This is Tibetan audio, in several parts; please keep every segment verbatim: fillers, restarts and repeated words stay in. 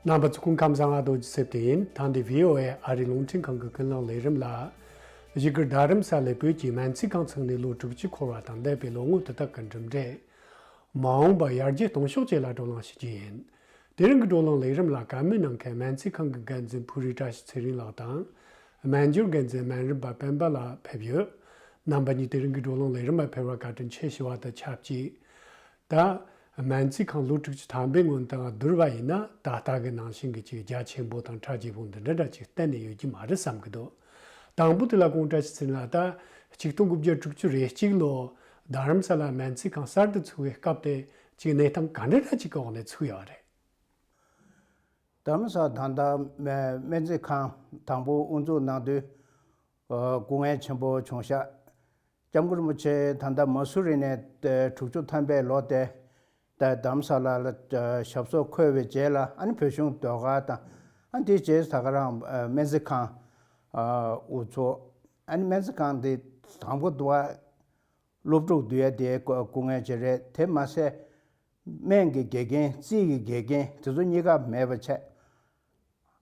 རྣམ་པ་ཚོ་སྐུ་ཁམས་བཟང་། ང་རྡོ་རྗེ་སེབ་ཏེ་ཡིན། ད་འདི་བྷི་ཨོ་ཨེ་ཨ་རིའི་རླུང་འཕྲིན་ཁང་གི་ཀུན་གླེང་ལས་རིམ་ལ། བཞུགས་སྒར་རྡ་རམ་ས་ལའི་བོད་ཀྱི་སྨན་རྩིས་ཁང་ཚུགས་ནས་ལོ་དྲུག་ཅུ་འཁོར་བ་དང་འདས་པའི་ལོ་ངོ་དེ་དག་གི་གྲུབ་འབྲས། མ་འོངས་པར་ཡར་རྒྱས་གཏོང་ཕྱོགས་བཅས་ལ་བགྲོ་གླེང་ཞུ་རྒྱུ་ཡིན། དེ་རིང་གི་བགྲོ་གླེང་ལས་རིམ་ལ་བཀའ་མོལ་གནང་མཁན་སྨན་རྩིས་ཁང་གི་འགན་འཛིན་ཕུ་རི་བཀྲ་ཤིས་ཚེ་རིང་ལགས་དང་། སྨན་སྦྱོར་འགན་འཛིན་སྨན་རམས་པ་སྤེན་པ་ལགས་ཕེབས་ཡོད། རྣམ་པ་གཉིས་དེ་རིང་གི་བགྲོ་གླེང་ལས་རིམ་ལ་ཕེབས་པར་བཀའ་དྲིན་ཆེ་ཞུ་བ་དང་ཆབས་ཅིག་ད། སྨན་རྩིས་ཁང་ལོ་དྲུག་ཅུ་ཐམ་པའི་སྔོན་དང་བསྡུར་བ་ཡིན་ན་ད་ལྟ་གི་ནང་བཞིན་གྱི་ཅིག་རྒྱ་ཆེན་པོ་དང་གྲ་རྒྱས་པོ་འདི་འདྲ་འདྲ་ཅིག་གཏན་ནས་ཡོད་ཀྱི་མ་རེད་བསམ་གྱི་འདུག་དང་པོ་དེ་ལ་ཁོང་བཀྲ་ཤིས་ཚེ་རིང་ལགས། ད་ཆིག་སྟོང་དགུ་བརྒྱ་དྲུག་ཅུ་རེ་གཅིག་ལོ་རྡ་རམ་ས་ལ་སྨན་རྩིས་ཁང་གསར་དུ་ཚུགས་པའི་སྐབས་དེ་ཅིག་གནས་སྟངས་ག་འདྲ་འདྲ་ཅིག་གི་འོག་ནས་ཚུགས་ཡོད་རེད། རྡ་རམ་ས་ལ་ད་ལྟ་སྨན་རྩིས་ཁང་དང་པོ་དབུ་འཛུགས་གནང་དུས། སྐུ་ངལ་ཆེན་པོ་བྱུང་ཤག་སྐྱབས་མགོན་རིན་པོ་ཆེ་ད་ལྟ་མ་སུ་རི་ནས་དྲུག་ཅུ་ཐམ་པའི་ལོ་དེ་ད་རྡ་རམ་ས་ལ་ལ་ཞབས་སོར་འཁོད་པའི་རྗེས་ལ། ཨ་ནི་བོད་གཞུང་ཟློས་གར་དང་། ཨ་ནི་དེའི་རྗེས་ད་ག་རང་སྨན་རྩིས་ཁང་དབུ་ཚུགས། ཨ་ནི་སྨན་རྩིས་ཁང་དེ་དང་པོ་དུ་བ་སློབ་ཕྲུག་བསྡུ་ཡ་དེ་སྐུ་ངལ་ཅིག་རེད། དེ་མ་ཟད། སྨན་གྱི་དགེ་རྒན། རྩིས་ཀྱི་དགེ་རྒན་དེ་ཚོ་གཉིས་ཀ་མེད་པ་བྱས།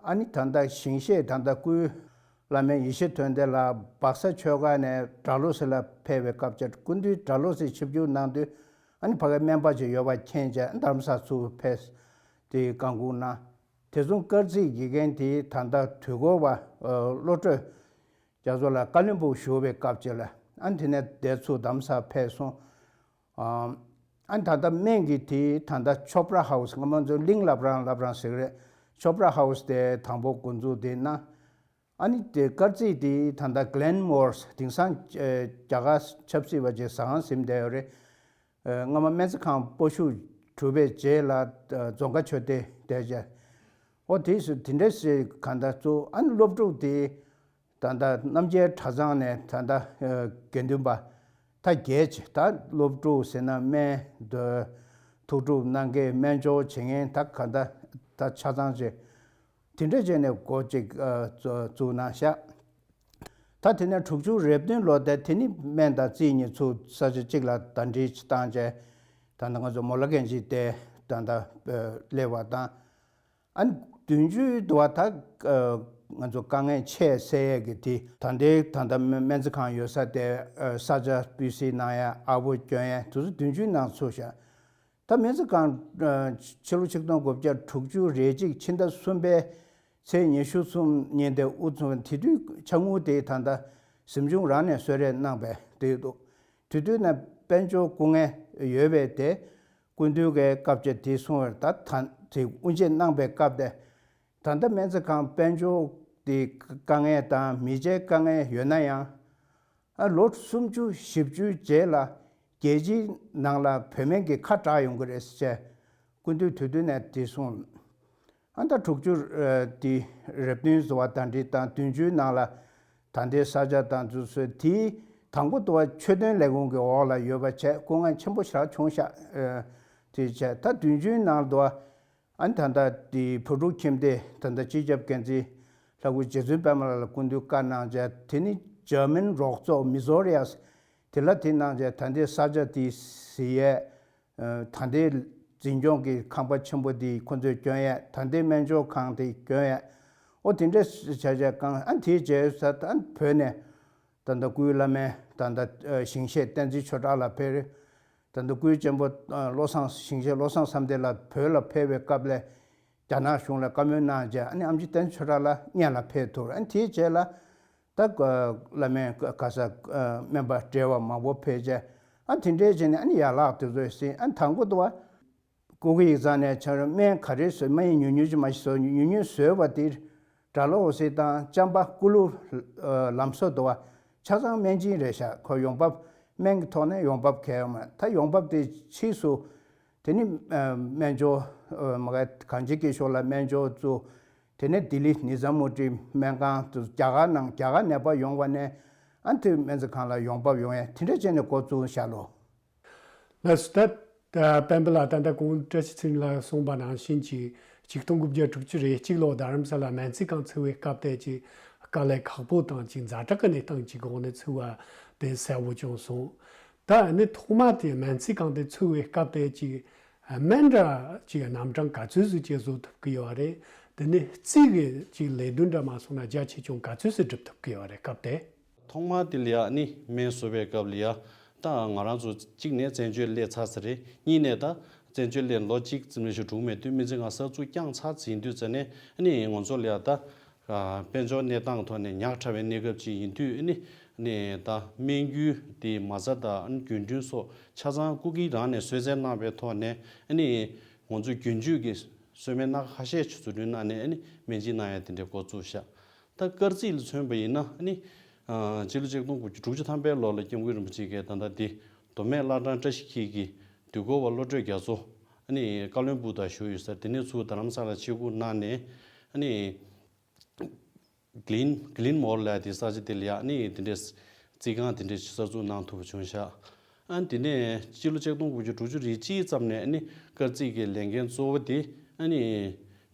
ཨ་ནི་ད་ལྟ་ཞིང་གཤེགས་ད་ལྟ་སྐུའི་བླ་སྨན་ཡེ་ཤེས་དོན་ལྡན་ལགས་སྦག་ས་ཆོས་སྒར་ནས་སྦྲ་ལོ་སི་ལ་ཕེབས་པའི་སྐབས་ཅིག་སྐུ་མདུན་སྦྲ་ལོ་སི་ཆིབས་བསྒྱུར་གནང་དུས། ཨ་ནི་ཕ་གའི་སྨན་པ་ཅིག་ཡོད་པ་མཁྱེན་བྱས་རྡ་རམ་ས་ཚུར་ཕེབས་དེ་བཀའ་འགུག་གནང་། དེ་མཚུངས་སྐར་རྩིས་དགེ་རྒན་དེ་ད་ལྟ་དུས་འཁོར་བ་བློ་གྲོས་རྒྱ་མཚོ་ལགས་ཀ་ལིམ་པོང་བཞུགས་པའི་སྐབས་ཅིག་ལ། ཨ་ནི་དེ་ནས་འདིར་ཚུར་རྡ་རམ་ས་ཕེབས་སོང་། ཨ་ནི་ད་ལྟ་སྨན་གྱི་དེ་ད་ལྟ་ཆོབ་ར་ཧའུ་སི། སྔ་མ་ཚོ་གླིང་བླ་བྲང་བླ་བྲང་ཟེར་གི་རེད། ཆོབ་ར་ཧའུ་སི་དེ་དང་པོ་འགོ་འཛུགས་དེ་གནང་། ཨ་ནི་དེ་སྐར་རྩིས་དེ་ད་ལྟ་Glenmore's དེང་སང་རྒྱ་གར་ཆབ་སྲིད་པ་ཅིག་ཟ་ཁང་ཟིན་བསྡད་ཡོད་རེད། སྔ་མ་སྨན་རྩིས་ཁང་སྤོ་བཤུད་གྲུབ་པའི་རྗེས་ལ་རྫོང་དཀར་ཆོས་སྡེ་བསྡད་བྱས། ཨོ་དེ་སུ་དེ་འདྲ་ཞིག་གང་ལྟར་གཙོ། ཨ་ནི་སློབ་ཕྲུག་དེ་ད་ལྟ་རྣམ་རྒྱལ་གྲྭ་ཚང་ནས་ད་ལྟ་དགེ་འདུན་པ་མཐའ་རྒྱས་ཅིག་ད་སློབ་ཕྲུག་ཟེར་ན་སྨན་དུ་ཐུགས་སྒྲུབ་གནང་མཁན། སྨན་སྦྱོར་བྱེད་མཁན། ད་གང་ལྟར་ད་ཆ་ཚང་ཅིག་དེ་འདྲ་བྱས་ནས་འགོ་ཅིག་བཙུགས་གནང་ཤག་ད་དེ་ནས་དྲུག་ཅུ་རེ་བདུན་ལོ་དེ་དེ་ནི་སྨན་དང་རྩིས་གཉིས་ཚུར་ས་ཆ་གཅིག་ལ་ཟླ་སྒྲིལ་བཏང་བྱས། ད་ལྟ་ང་ཚོ་མོ་ལ་གན་ཇི་དེ་ད་ལྟ་སླེབས་པ་དང་། ཨ་ནི་བདུན་ཅུའི་དུ་བ་ད་ང་ཚོ་དཀའ་ངལ་ཆེ་སེལ་ཡས་ཀྱི་དེ་ད་ལྟའི་ད་ལྟ་སྨན་རྩིས་ཁང་ཡོད་ས་དེ་ས་ཆ་སྤུས་གཟིགས་གནང་ཡས། ཨར་པོ་སྐྱོན་ཡས། དུས་ཚོད་བདུན་ཅུའི་ནང་ཚུགས་ཤག་ད་སྨན་རྩིས་ཁང་ཕྱི་ལོ་ཆིག་སྟོང་དགུ་བརྒྱ་དྲུག་ཅུ་རེ་གཅིག་ཕྱི་ཟླ་གསུམ་པའི་ཚེས་ཉི་ཤུ་གསུམ་ཉིན་དེ་དབུ་བཙུགས། དེ་དུས་ཆ་དངུལ་དེ་ད་ལྟ་གཟིམ་ཆུང་རང་ནས་གསོལ་རས་གནང་བས་དེ་འདུག་དེ་དུས་ནས་དཔལ་འབྱོར་སྐུ་ངལ་ཡོད་པས་དེ་སྐུ་མདུན་གྱི་སྐབས་ཅིག་དེ་གསུང་བར་ད་ད་དེ་དབུ་འབྱེད་གནང་པའི་སྐབས་དེ། ད་ལྟ་སྨན་རྩིས་ཁང་དཔལ་འབྱོར་དེ་དཀའ་ངལ་དང་མི་ཆའི་དཀའ་ངལ་ཡོད་ན་ཡང་། ཨ་ལོ་སུམ་ཅུ་བཞི་བཅུའི་རྗེས་ལ་རྒྱལ་སྤྱིའི་ནང་ལ་བོད་སྨན་གྱི་ཁ་གྲག་ཡོང་གི་རེད་ཟེར་བྱས་སྐུ་མདུན་དུས་དུས་ནས་དེ་གསུངས། ཨ་ད་དྲུག་ཅུ་དེ་རེ་བདུན་བཟོ་བ་དང་འདྲི་དང་བདུན་ཅུའི་ནང་ལ་ད་ལྟའི་ས་ཆ་དང་དུ་སོ་དེའི་དང་པོ་དུ་བ་ཆོས་དོན་ལས་ཁུངས་ཀྱི་འོག་ལ་ཡོད་པ་བྱས་སྐུ་ངལ་ཆེན་པོ་ཞེ་དྲག་བྱུང་ཤག་དེ་བྱས་ད་བདུན་ཅུའི་ནང་དུ་བ། ཨ་ནི་ད་ལྟ་དེའི་བོད་ཕྲུག་ཁྱིམ་སྡེ་ད་ལྟ་སྤྱི་ཁྱབ་འགན་འཛིན་ལྷ་སྐུ་རྗེ་བཙུན་པད་མ་ལགས་ལ་སྐུ་མདུན་བཀའ་གནང་བྱས། དེ་ནི་འཇར་མན་རོགས་ཚོགས་མི་ཛོ་རི་ཡ་དེ་ལ་དེ་གནང་བྱས། ད་ལྟའི་ས་ཆ་དེ་གཟིགས་ཡས། ད་ལྟའི་འཛིན་སྐྱོང་གི་ཁང་པ་ཆེན་པོ་དེ་ཁོ་ཚོས་སྐྱོན་ཡས། ད་ལྟའི་སྨན་སྦྱོར་ཁང་དེ་སྐྱོན་ཡས། ཨོ་དེ་འདྲ་བྱས་བྱས་གང་ཨ་ནི་དེའི་རྗེས་ས་ད་ཨ་ནི་བོད་ནས། ད་ལྟ་སྐུའི་བླ་སྨན་ད་ལྟ་ཞིང་གཤེགས་བསྟན་འཛིན་ཆོས་གྲགས་ལགས་ཕེབས་རེད། ད་ལྟ་སྐུའི་གཅེན་པོ་བློ་བཟང་ཞིང་གཤེགས་བློ་བཟང་བསམ་གཏན་ལགས་བོད་ལ་ཕེབས་པའི་སྐབས་ལ་རྒྱ་ནག་གཞུང་ལ་བཀའ་མོལ་གནང་རྗེས་ཨ་ནི་ཨེམ་ཆི་བསྟན་འཛིན་ཆོས་གྲགས་ལགས་སྔོན་ལ་ཕེབས་ཐུབ་རེད། ཨ་ནི་དེའི་རྗེས་ལ་ད་བླ་སྨན་ག་ས་སྨན་པ་བགྲེས་པ་མང་པོ་ཕེབས་རྗེས་ཨ་དེ་འདྲའི་རྗེས་ནས་ཨ་ནི་ཡན་ལག་དེ་ཚོ་ཟིན། ཨ་ནི་དང་པོ་དུ་བ། སྐུ་གི་ཡིག་ཚང་ནས་ཁྱེད་རང་སྨན་ག་རེ་བཟོས། སྨན་ཡིན་ཉུང་ཉུང་ཅིག་མ་ཞིག་བཟོ། ཉུང་ཉུང་བཟོས་པ་དེ་སྒྲ་ལོག་འོད་ཟེར་དང་ལྕམ་པ་ཀུ་ལུ་ལམ་བཟོ་འདུག་བ། ཆ་ཚང་སྨན་སྦྱིན་རེད་ཤག་ཁོ་ཡོང་འབབ་སྨན་གྱི་ཐོག་ནས་ཡོང་འབབ་གས་ཡོང་མ། ད་ཡོང་འབབ་དེ་ཕྱིས་སུ་དེ་ནི་སྨན་སྦྱོར་མ་ག་གང་ཅི་གི་ཤོག་ལ་སྨན་སྦྱོར་བཙུགས། དེ་ནས་ལྡི་ལི་ནི་ཛ་མུ་ཏི་སྨན་ཁང་དུ་རྒྱ་གར་ནང་རྒྱ་གར་ནད་པ་ཡོང་བ་ནས་ཨ་དེ་སྨན་རྩིས་ཁང་ལ་ཡོང་འབབ་ཡོང་ཡས་དེ་འདྲ་བྱས་ནས་འགོ་བཙུགས་ཤག་ལོ། ལགས་སོ། ད་ད་སྤེན་པ་ལགས་ད་ལྟ་གོང་བཀྲ་ཤིས་ཚེ་རིང་ལགས་གསུངས་པ་ནང་བཞིན་གྱི་ཆིག་སྟོང་དགུ་བརྒྱ་དྲུག་ཅུ་རེ་གཅིག་ལོ་རྡ་རམ་ས་ལ་སྨན་རྩིས་ཁང་ཚུགས་པའི་སྐབས་དེ་གྱི་དཀའ་ལས་ཁག་པོ་དང་གྱི་ཛ་དྲག་གི་གནས་སྟངས་ཀྱི་སྒོ་ནས་ཚུགས་པ་དེ་གསལ་པོ་བྱུང་སོང་། ད་ཨ་ནི་ཐོག་མ་དེ་སྨན་རྩིས་ཁང་དེ་ཚུགས་པའི་སྐབས་དེ་གྱི་ སྨན་འདྲ་ཅིག་རྣམ་གྲངས་ག་ཚོད་ཟིག་ཅིག་བཟོ་ཐུབ་ཀྱི་ཡོད་རེད། དེ་ནས་རྩིས་ཀྱི་ཅིག་ལས་དོན་འདྲ་མ་སོང་ན་རྒྱ་ཆེ་ཆུང་ག་ཚོད་ཟིག་སྒྲུབ་ཐུབ་ཀྱི་ཡོད་རེད་སྐབས་དེ། ཐོག་མ་དེ་ལ་ཡ་ནི་སྨན་བཟོ་བའི་སྐབས་ལ་ཡ། ད་ང་རང་ཚོ་གཅིག་ནས་བཙན་བྱོལ་སླེབས་ཚར་ས་རེད། གཉིས་ནས་ད་བཙན་བྱོལ་སླེབས་ལོ་གཅིག་ཙམ་ལས་ཞིག་འགྲོ་མེད་དུས་སྨན་རྩིས་ཁང་གསར་འཛུགས་བསྐྱངས་ཚར་ཟིན་དུས་ཙ་ནས་ནི་ང་ཚོ་ལ་ཡ་ད་དཔལ་འབྱོར་གནས་སྟངས་ཐོག་ནས་ཉག་ཕྲ་བའི་གནས་སྐབས་ཅིག་ཡིན་དུས་ནི་ནི་ད་སྨན་རྒྱུ་དེ་མ་རྩ་དང་རྒྱུན་འགྲུལ་སོགས་ཆ་ཚང་སྐུ་སྒེར་རང་ནས་གསོལ་སྩལ་གནང་བའི་ཐོག་ནས་ནི་ང་ཚོ་རྒྱུན་སྤྱོད་ཀྱི་གསོལ་སྨན་སྣ་ཁ་ཤས་ཅིག་བཟོ་སྐྲུན་གནང་ནས་ནི་སྨན་སྦྱིན་གནང་ཡ་དེ་འདྲའི་འགོ་བཙུགས་ཤག་ད་སྐར་རྩིས་ལ་མཚོན་པ་ཡིན་ན་ནི། ཨ་སྤྱི་ལོ་ཆིག་སྟོང་དགུ་བརྒྱ་དྲུག་ཅུ་ཐམ་པའི་ལོ་ལ་སྐྱབས་མགོན་རིན་པོ་ཆེ་གིས་ད་ལྟ་འདི་མདོ་སྨད་བླ་བྲང་བཀྲ་ཤིས་འཁྱིལ་གྱི་དུས་འཁོར་བ་བློ་གྲོས་རྒྱ་མཚོ་ནི་བཀའ་བློན་སྦུག་དང་བཞུགས་ཡོད་ས་དེ་ནས་ཚུར་རྡ་རམ་ས་ལ་ཆིབས་བསྒྱུར་གནང་ནས་ནི་གླིན་གླིན་མོར་ལ་དེ་ས་ཆ་དེ་ལ་ཡ་ནི་དེ་འདྲའི་རྩིས་ཁང་དེ་འདྲའི་གསར་འཛུགས་གནང་ཐུབ་པ་བྱུང་ཤག་ཨ་དེ་ནས་སྤྱི་ལོ་ཆིག་སྟོང་དགུ་བརྒྱ་དྲུག་ཅུ་རེ་གཅིག་ཙམ་ནས་ནི་སྐར་རྩིས་ཀྱི་ལས་འགན་གཙོ་བོ་དེ་ཨ་ནི་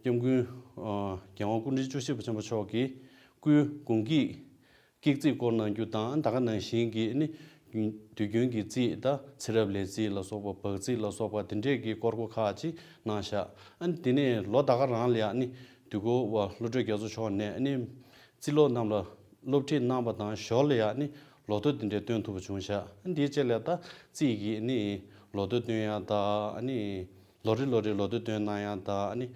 སྐྱབས་མགོན་ཨ་རྒྱལ་དབང་སྐུ་ཕྲེང་བཅུ་བཞི་པ་ཆེན་པོ་མཆོག་གི་སྐུའི་དགུང་སྐྱེས་སྐྱེས་རྩིས་སྐོར་གནང་རྒྱུ་དང་ད་ག་ནང་བཞིན་གྱི་ནི་དུས་རྒྱུན་གྱི་རྩིས་དང་ཚེ་རབས་ལས་རྩིས་ལ་སོགས་པ་བག་རྩིས་ལ་སོགས་པ་དེ་འདྲས་ཀྱི་སྐོར་གོ་ཁག་ཅིག་གནང་ཤག་ཨ་ནི་དེ་ནས་ལོ་ད་ག་རང་ལ་ཡ་ནི་དུས་འཁོར་བ་བློ་གྲོས་རྒྱ་མཚོ་མཆོག་ནས་ནི་རྩིས་སློབ་རྣམས་ལ་སློབ་ཁྲིད་གནང་པ་དང་ཞོར་ལ་ཡ་ནི་ལོ་ཐོ་དེ་འདྲས་སྟོན་ཐུབ་པ་བྱུང་ཤག་ཨ་ནི་དེའི་རྗེས་ལ་ད་རྩིས་ཀྱི་ནི་ལོ་ཐོ་སྟོན་ཡ་དང་ཨ་ནི་ལོ་རེ་ལོ་རེ་ལོ་ཐོ་སྟོན་གནང་ཡ་དང་ཨ་ནི།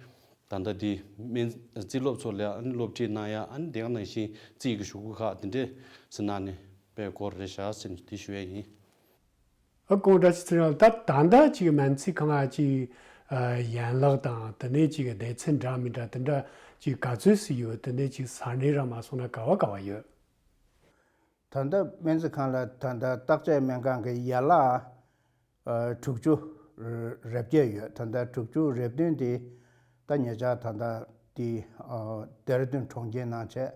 ད་ལྟ་འདི་སྨན་རྩིས་སློབ་ཚོ་ལ་ཨ་ནི་སློབ་ཁྲིད་གནང་ཡ་ཨ་ནི་དེ་ག་ནང་བཞིན་རྩིས་ཀྱི་ཞུ་སྒོ་ཁག་དེ་འདྲས་ཟེར་གནང་ནས་དཔེ་སྐོར་རེ་བཞག་ཟེར་ནས་དེ་ཞུ་ཡ་ཡིན། ཨ་ཁོང་བཀྲ་ཤིས་ཚེ་རིང་ལགས། ད་ད་ལྟ་ཅིག་སྨན་རྩིས་ཁང་ཨ་ཅིག་ཨ་ཡན་ལག་དང་དེ་ནས་ཅིག་སྡེ་ཚན་འདྲ་མི་འདྲ་དེ་འདྲ་ཅིག་ག་ཚོད་ཙམ་ཡོད། དེ་ནས་ཅིག་ས་གནས་ར་མ་སོང་ན་ག་བ་ག་བ་ཡོད། ད་ལྟ་སྨན་རྩིས་ཁང་ལ་ད་ལྟ་བརྟག་དཔྱད་སྨན་ཁང་གི་ཡན་ལག་ཨ་དྲུག་ཅུ་རེ་བརྒྱད་ཡོད། ད་ལྟ་དྲུག་ཅུ་རེ་བདུན་དེ་ད་ཉེ་ཆར་ད་ལྟ་དེ་ཨ་ལྡེ་ར་ལྡུན་གྲོང་ཁྱེར་ནང་བྱས།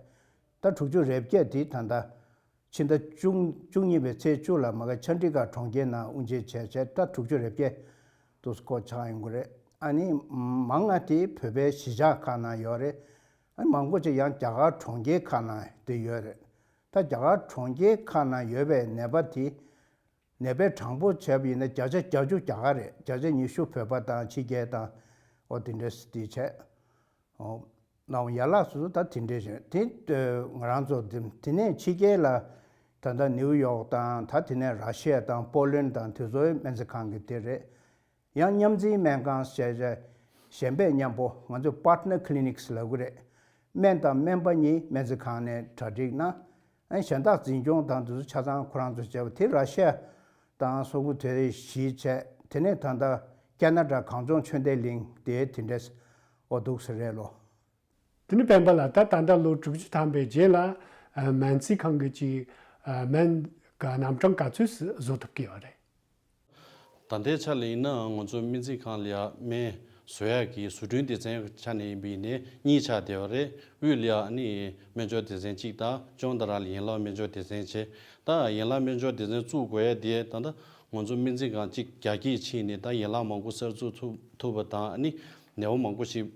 ད་དྲུག་ཅུ་རེ་བརྒྱད་དེ་ད་ལྟ་ཕྱི་ཟླ་བཅུ་བཅུ་གཉིས་པའི་ཚེས་བཅུ་ལ་མ་ག་ཆན་ཌི་གྷར་གྲོང་ཁྱེར་ནང་དབུ་འབྱེད་བྱས་བྱས། ད་དྲུག་ཅུ་རེ་བརྒྱད་དུ་སྐོར་ཆགས་ཡོང་གི་རེད། ཨ་ནི་མང་ང་དེ་བོད་པའི་གཞིས་ཆགས་ཁག་ནང་ཡོད་རེད། ཨ་ནི་མང་པོ་ཅིག་ཡང་རྒྱ་གར་གྲོང་ཁྱེར་ཁག་ནང་དེ་ཡོད་རེད། ད་རྒྱ་གར་གྲོང་ཁྱེར་ཁག་ནང་ཡོད་པའི་ནད་པ་དེ། ནད་པའི་གྲངས་འབོར་བྱས་པ་ཡིན་ན་བརྒྱ་ཆ་བརྒྱད་ཅུ་རྒྱ་གར་རེད། བརྒྱ་ཆ་ཉི་ཤུ་བོད་པ་དང་ཕྱི་རྒྱལ་དང་། འོ་དེ་འདྲས་དེ་བྱས། འོ་ནའང་ཡན་ལག་སོ་སོ་ད་དེ་འདྲས་བྱས་དེ་ང་རང་ཚོ་དེ་དེ་ནས་ཕྱི་རྒྱལ་ལ་ད་ལྟ་ནིའུ་ཡོག་དང་ད་དེ་ནས་ར་ཤི་ཡ་དང་པོ་ལན་དང་དེ་ཚོའི་སྨན་རྩིས་ཁང་གི་དེ་རེད། ཡང་མཉམ་འཛིན་སྨན་ཁང་ཞེས་བྱ་གཞན་པས་མཉམ་པོ་ང་ཚོས་partner clinics་ལབ་ཀྱི་རེད། སྨན་དང་སྨན་པ་གཉིས་སྨན་རྩིས་ཁང་ནས་གྲ་སྒྲིག་གནང་། ཨ་གཞན་དག་འཛིན་སྐྱོང་དང་དེ་ཚོ་ཆ་ཚང་ཁོ་རང་ཚོས་བྱས་པ་དེ་ར་ཤི་ཡ་དང་སོག་པོ་དེ་གཞིས་བྱས། དེ་ནས་ད་ལྟ་ཁེ་ན་ཌ་གངས་ལྗོངས་ཆོས་ལྡན་གླིང་དེ་དེ་འདྲས་འོ་འདུག་ཟེར་རེད་ལོ། དེ་ནི་སྤེན་པ་ལགས། ད་ད་ལྟ་ལོ་དྲུག་ཅུ་ཐམ་པའི་རྗེས་ལ་ཨ་སྨན་རྩིས་ཁང་གི་ཅིག་ཨ་སྨན་ག་རྣམ་གྲངས་ག་ཚོད་བཟོ་ཐུབ་ཀྱི་ཡོད་རེད། ད་ལྟའི་ཆ་ལ་ཡིན་ན་ང་ཚོ་སྨན་རྩིས་ཁང་ལ་ཡ་སྨན་བཟོ་ཡག་གི་བཟོ་སྐྲུན་སྡེ་ཚན་ཆ་ནས་ཡིན་པ་ཡིན་ནའི་གཉིས་ཆགས་བསྡད་པ་རེད། དབུས་ལ་ཡ་ནི་སྨན་སྦྱོར་སྡེ་ཚན་གཅིག་དང་ཅོང་ཏ་ར་ལ་ཡན་ལག་སྨན་སྦྱོར་སྡེ་ཚན་བྱས། ད་ཡན་ལག་སྨན་སྦྱོར་སྡེ་ཚན་བཙུགས་དགོས་ཡ་དེ་ད་ལྟ་ང་ཚོ་སྨན་རྩིས་ཁང་གཅིག་རྒྱ་སྐྱེད་ཕྱིན་ནས་ད་ཡན་ལག་མང་པོ་གསར་འཛུགས་ཐུབ་ཐུབ་པ་དང་ནི་ནད་པ་མང་པོ་ཞིག་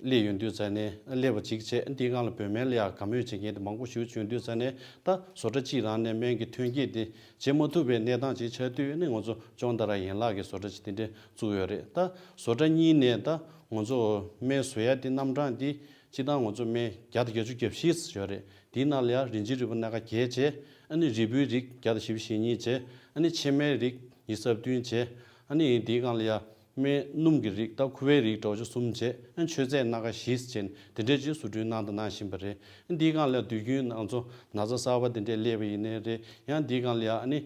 སླེབས་ཡོང་དུས་ཙ་ནས་སླེབས་པ་གཅིག་བྱས། འདིའི་སྒང་ལ་བོད་སྨན་ལ་ཡང་དགའ་མོས་བྱེད་མཁན་དེ་མང་པོ་ཞིག་བྱུང་དུས་ཙ་ནས་ད་བཟོ་གྲྭ་གཅིག་རང་ནས་སྨན་གྱི་ཐོན་སྐྱེད་དེ་བྱེད་མ་ཐུབ་པའི་གནས་སྟངས་ཅིག་ཆགས་དུས་ནི་ང་ཚོ་ཅོང་ཏ་ར་ཡན་ལག་གི་བཟོ་གྲྭ་ཅིག་དེ་འདྲས་བཙུགས་ཡོད་རེད། ད་བཟོ་གྲྭ་གཉིས་ནས་ད་ང་ཚོ་སྨན་བཟོ་ཡ་དེ་རྣམ་གྲངས་དེ་སྤྱིར་བཏང་ང་ཚོ་སྨན་བརྒྱ་དང་བརྒྱད་ཅུ་གྱ་བཞི་ཡོད་རེད། དེའི་ནང་ལ་ཡང་རིན་ཆེན་རིལ་བུ་སྣ་ཁ་བརྒྱད་བྱས། ཨ་ནི་རིལ་བུའི་རིགས་བརྒྱ་དང་བཞི་བཅུ་ཞེ་གཉིས་བྱས། ཨ་ནི་ཕྱེ་མའི་རིགས་ཉི་ཤུ་རྩ་བདུན་བྱས། ཨ་ནི་དེའི་སྒང་ལ་ཡང་སྨན་སྣུམ་གྱི་རིགས་དང་ཁུ་བའི་རིགས་འདྲ་བོ་ཅིག་གསུམ་བྱས། ཨ་ནི་མཆོད་རྫས་སྣ་ཁ་བཞི་བྱས་ནས་དེ་འདྲས་ཅིག་བཟོ་སྐྲུན་གནང་དང་གནང་བཞིན་པ་རེད། ཨ་ནི་དེའི་སྒང་ལ་དུས་རྒྱུན་ང་ཚོ་ན་ཚ་གསར་པ་དེ་འདྲས་སླེབས་པ་ཡིན་ནའི་རེད། ཡང་དེའི་སྒང་ལ་ཡང་ཨ་ནི་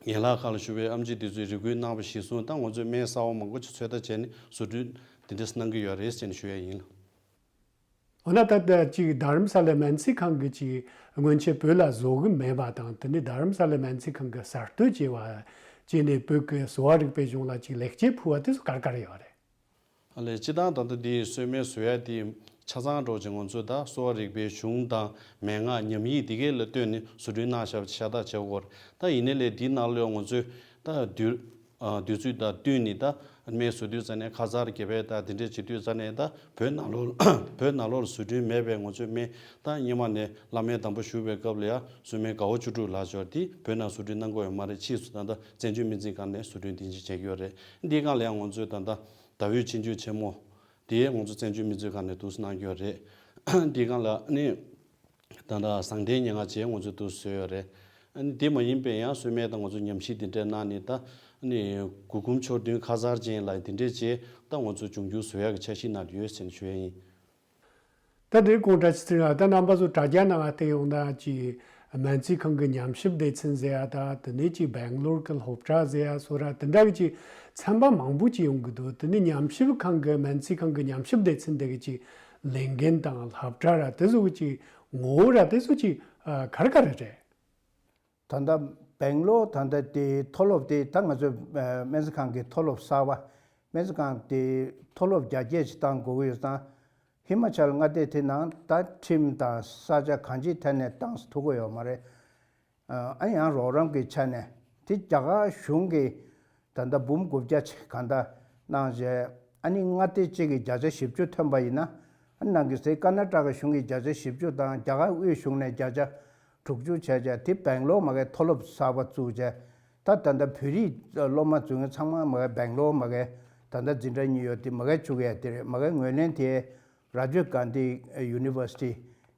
ཡན་ལག་ཁང་ལ་བཞུགས་པའི་ཨེམ་ཆི་དེ་ཚོས་རེ་སྐུལ་གནང་བ་གཞིར་བཟུང་ད་ང་ཚོས་སྨན་གསར་པ་མང་པོ་ཅིག་ཚོད་ལྟ་བྱས་ནས་བཟོ་སྐྲུན་དེ་འདྲས་གནང་གི་ཡོད་རེད་ཅེས་ཞུ་ཡ་ཡིན། འོ་ན་ད་ལྟ་ཅིག་རྡ་རམ་ས་ལའི་སྨན་རྩིས་ཁང་གི་ཅིག་སྔོན་ཆད་བོད་ལ་བཟོ་གི་མེད་པ་དང་། དེ་ནས་རྡ་རམ་ས་ལའི་སྨན་རྩིས་ཁང་གི་གསར་གཏོད་བྱས་པ་བྱས་ནས་བོད་ཀྱི་གསོ་བ་རིག་པའི་གཞུང་ལ་ཅིག་ལེགས་སྐྱེས་ཕུལ་བ་དེ་ཚོ་ག་རེ་ག་རེ་ཡོད་རེད། ཨ་ལས་སྤྱིར་བཏང་ད་ལྟ་འདིའི་གསོལ་སྨན་བཟོ་ཡ་དེ་ཆ་ཚང་འགྲོ་ཅིག་ང་ཚོས་ད་གསོ་བ་རིག་པའི་གཞུང་དང་མན་ངག་ཉམས་ཡིག་དེ་གས་ལ་ལྟོས་ནས་བཟོ་སྐྲུན་གནང་བཞག་པ་ཤ་སྟག་བྱེད་དགོས་རེད། ད་ཡིན་ནའི་ལས་འདིའི་ནང་ལོགས་ང་ཚོས་ད་དུས་ཨ་དུས་ཚོད་དང་བསྟུན་ནས་ད་ སྨན་བཟོ་དུས་ཙ་ནས་ཁ་མཚར་སྐྱེ་བས་ད་དེ་འདྲས་བྱེད་དུས་ཙ་ནས་ད་བོད་ནང་ལོགས་བོད་ནང་ལོགས་ལ་བཟོ་སྐྲུན་མེད་པའི་ང་ཚོའི་སྨན་ད་སྔོན་མ་ནས་བླ་སྨན་དམ་པ་བཞུགས་པའི་སྐབས་ལ་ཡང་བཟོ་སྨན་དགའ་བོ་བཅུ་དྲུག་ལགས་ཤོར་དེ་བོད་ནང་བཟོ་སྐྲུན་གནང་དགོས་ཡོད་མ་རེད། ཕྱིས་སུ་ད་ལྟ་བཙན་བྱོལ་སྨན་རྩིས་ཁང་ནས་བཟོ་སྐྲུན་དེ་འདྲས་བྱེད་ཀྱི་ཡོད་རེད། འདིའི་སྒང་ལ་ཡང་ང་ཚོས་ད་ལྟ་ཟླ་འོད་ཆེ་འཇོ་ཆེན་མོ་དེ་ང་ཚོ་བཙན་བྱོལ་སྨན་རྩིས་ཁང་ནས་འདུག་སེ་གནང་གི་ཡོད་རེད། འདིའི་སྒང་ལ་ནི། ད་ལྟ་བཟང་ལྡན་ཉེར་ལྔ་བཅས་ང་ཚོས་འདུག་བཟོས་ཡོད་རེད། ཨ་ནི་དེ་མ་ཡིན་པའི་ཡང་བཟོ་སྨན་དང་ང་ཚོ་ཉམས་ཞིབ་དེ་འདྲ་གནང་ནས་ད་ནི་གུར་གུམ་ཕྱོགས་བདུན་ཁ་མཚར་ཅན་ལ་དེ་འདྲས་བྱས་ད་ང་ཚོ་འབྱུང་འགྱུར་བཟོ་ཡག་གི་འཆར་གཞི་ནང་ཡོད་ཟེར་ནས་ཞུ་ཡ་ཡིན། ད་དེ་གོང་དྲ་ཕྱི་ཚེ་རིང་ལགས་ད་རྣམ་པ་ཚོ་དྲ་རྒྱ་ནང་བལྟས་ཡོང་ན་ཅིག་སྨན་རྩིས་ཁང་གི་ཉམས་ཞིབ་སྡེ་ཚན་ཟེར་ཡ་ད་དེ་ནས་ཅིག་སྦེང་ལོར་གི་སློབ་གྲྭ་ཟེར་ཡ་སོགས་ར་དེ་འདྲ་གི་ཅིག་ཚན་པ་མང་པོ་ཅིག་ཡོང་གི་འདུག་དེ་ནས་ཉམས་ཞིབ་ཁང་གི་སྨན་རྩིས་ཁང་གི་ཉམས་ཞིབ་སྡེ་ཚན་དེ་གི་ཅིག་ལས་འགན་དང་སློབ་གྲྭ་ར་དེ་ཚོ་གི་ཅིག་ངོ་བོ་ར་དེ་ཚོ་ཅིག་ཨ་ག་རེ་ག་རེ་རེད། ད་ལྟ་སྦེང་ལོར་ད་ལྟ་དེ་མཐོ་སློབ་དེ་ད་ང་ཚོའི་ཨ་སྨན་རྩིས་ཁང་གི་མཐོ་སློབ་གསར་པ། སྨན་རྩིས་ཁང་དེ་མཐོ་སློབ་རྒྱ་སྐྱེད་ཅིག་བཏང་དགོས་ཀྱི་ཡོད་ཙང་། ཧི་མ་ཅལ་མངའ་སྡེ་དེ་ནང་ད་ཁྲིམས་དང་ས་ཆ་གང་ཅིའི་ཐད་ནས་བཏང་ཐུབ་ཀྱི་ཡོད་མ་རེད། ཨ་ཡང་རོགས་རམ་གྱི་ཆ་ནས་དེ་རྒྱ་གར་གཞུང་གིས་ད་ལྟ་འབུམ་དགུ་བརྒྱ་ཅིག་གང་ལྟར་གནང་རྗེས་ཨ་ནི་མངའ་སྡེ་གཅིག་གི་བརྒྱ་ཆ་བཞི་བཅུ་ཐོན་པ་ཡིན་ན། ཨ་ནང་གི་སའི་ཀར་ན་ཊ་ཀ་གཞུང་གི་བརྒྱ་ཆ་བཞི་བཅུ་དང་རྒྱ་གར་དབུས་གཞུང་ནས་བརྒྱ་ཆ་དྲུག་ཅུ་བྱས་རྗེས་དེ་སྦེང་ལོར་མ་གི་མཐོ་སློབ་གསར་པ་བཙུགས་རྗེས་ད་ད་ལྟ་བོད་རིགས་སློབ་མ་འཛུལ་མཁན་ཚང་མ་མ་གི་སྦེང་ལོར་མ་གི་ད་ལྟ་འཛིན་གྲྭ་གཉིས་ཡོད་དེ་མ་གི་བཅུག་ཡས་དེ་རེད། མ་གི་ངོས་ལེན་དེ་ར་ཇིབ་གྷན་དྷི་ཡུ་ནི་ཝར་སི་ཊི་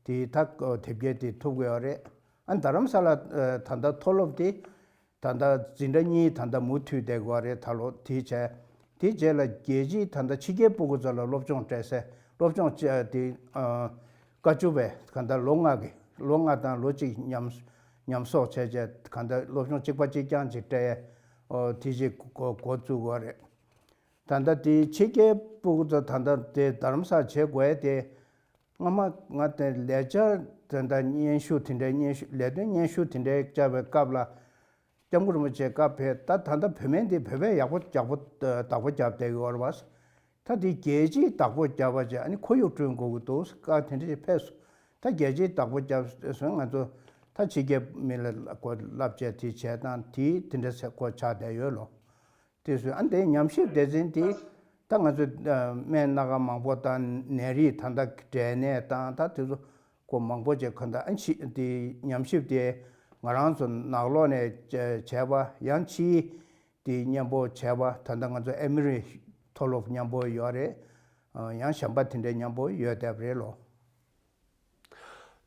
དེ་ད་དེབ་སྐྱེལ་དེ་ཐུབ་ཀྱི་ཡོད་རེད། ཨ་རྡ་རམ་ས་ལ་ད་ལྟ་མཐོ་སློབ་དེ་ད་ལྟ་འཛིན་གྲྭ་གཉིས་ད་ལྟ་མུ་མཐུད་བསྡད་དགོས་རེད། ད་ལོ་དེའི་རྗེས་དེའི་རྗེས་ལ་རྒྱལ་སྤྱིའི་ད་ལྟ་ཕྱི་རྒྱལ་སྤུ་གུ་ཚོ་ལ་སློབ་སྦྱོང་སྤྲད་སའི་སློབ་སྦྱོང་བྱ་དེ་བཀའ་བཅུ་པའི་ག་ད་ལོ་ལྔ་གི་ལོ་ལྔ་དང་ལོ་གཅིག་མཉམ་མཉམ་གསོག་བྱས་རྗེས་ག་ད་སློབ་སྦྱོང་གཅིག་པ་གཅིག་རྐྱང་ཅིག་སྤྲད་ཡས་དེ་རྗེས་འགོ་འགོ་བཙུགས་དགོས་རེད། ད་ལྟ་དེའི་ཕྱི་རྒྱལ་སྤུ་གུ་ཚོ་ད་ལྟ་དེ་རྡ་རམ་ས་ལ་བྱེད་དགོས་ཡས་དེ། སྔ་མ་ང་དེ་ལས་འཆར་དེ་འདྲ་སྙན་ཞུ་དེ་འདྲའི་སྙན་ཞུ་ལས་དོན་སྙན་ཞུ་དེ་འདྲའི་བཅར་བའི་སྐབས་ལ་སྐྱབས་མགོན་རིན་པོ་ཆེ་བཀའ་ཕེབས། ད་ད་ལྟ་བོད་སྨན་དེ་བོད་པས་ཡག་པོ་ཡག་པོ་བདག་པོ་རྒྱབ་བསྡད་ཡོད་རེད་བ། ད་དེ་རྒྱལ་སྤྱིའི་བདག་པོ་རྒྱབ་པ་བྱས་ཨ་ནི་ཁོར་ཡུག་བསྐྲུན་དགོས་ཀྱི་འདུག་བཀའ་དེ་འདྲ་ཞིག་ཕེབས་སོང་། ད་རྒྱལ་སྤྱིའི་བདག་པོ་རྒྱབ་སོང་། ང་ཚོ་ད་ཕྱི་རྒྱལ་མི་ལ་གོ་བསླབ་བྱས་དེ་བྱས་དང་དེ་དེ་འདྲ་ཚེ་གོ་ཆགས་བསྡད་ཡོད་ལོ། དེ་ཚོས་ཨ་འདི་ཉམས་ཞིབ་སྡེ་ཚན་དེ་ད་ང་ཚོས་སྨན་སྣ་ཁ་མང་པོ་དང་ནད་རིགས་ད་ལྟ་འབྲས་ནད་དང་ད་དེ་ཚོ་གོ་མང་པོ་ཅིག་ག་ད་ཨ་ཕྱི་དེ་ཉམས་ཞིབ་དེ་ང་རང་ཚོ་ནང་ལོགས་ནས་བྱས་པ་ཡང་ཕྱིའི་དེ་མཉམ་པོ་བྱས་པ་ད་ལྟ་ང་ཚོ་ཨེ་མི་རི་མཐོ་སློབ་མཉམ་པོ་ཡོད་རེད། ཡང་གཞན་པ་དེ་འདྲའི་མཉམ་པོ་ཡོད་བསྡད་པ་རེད་ལོ།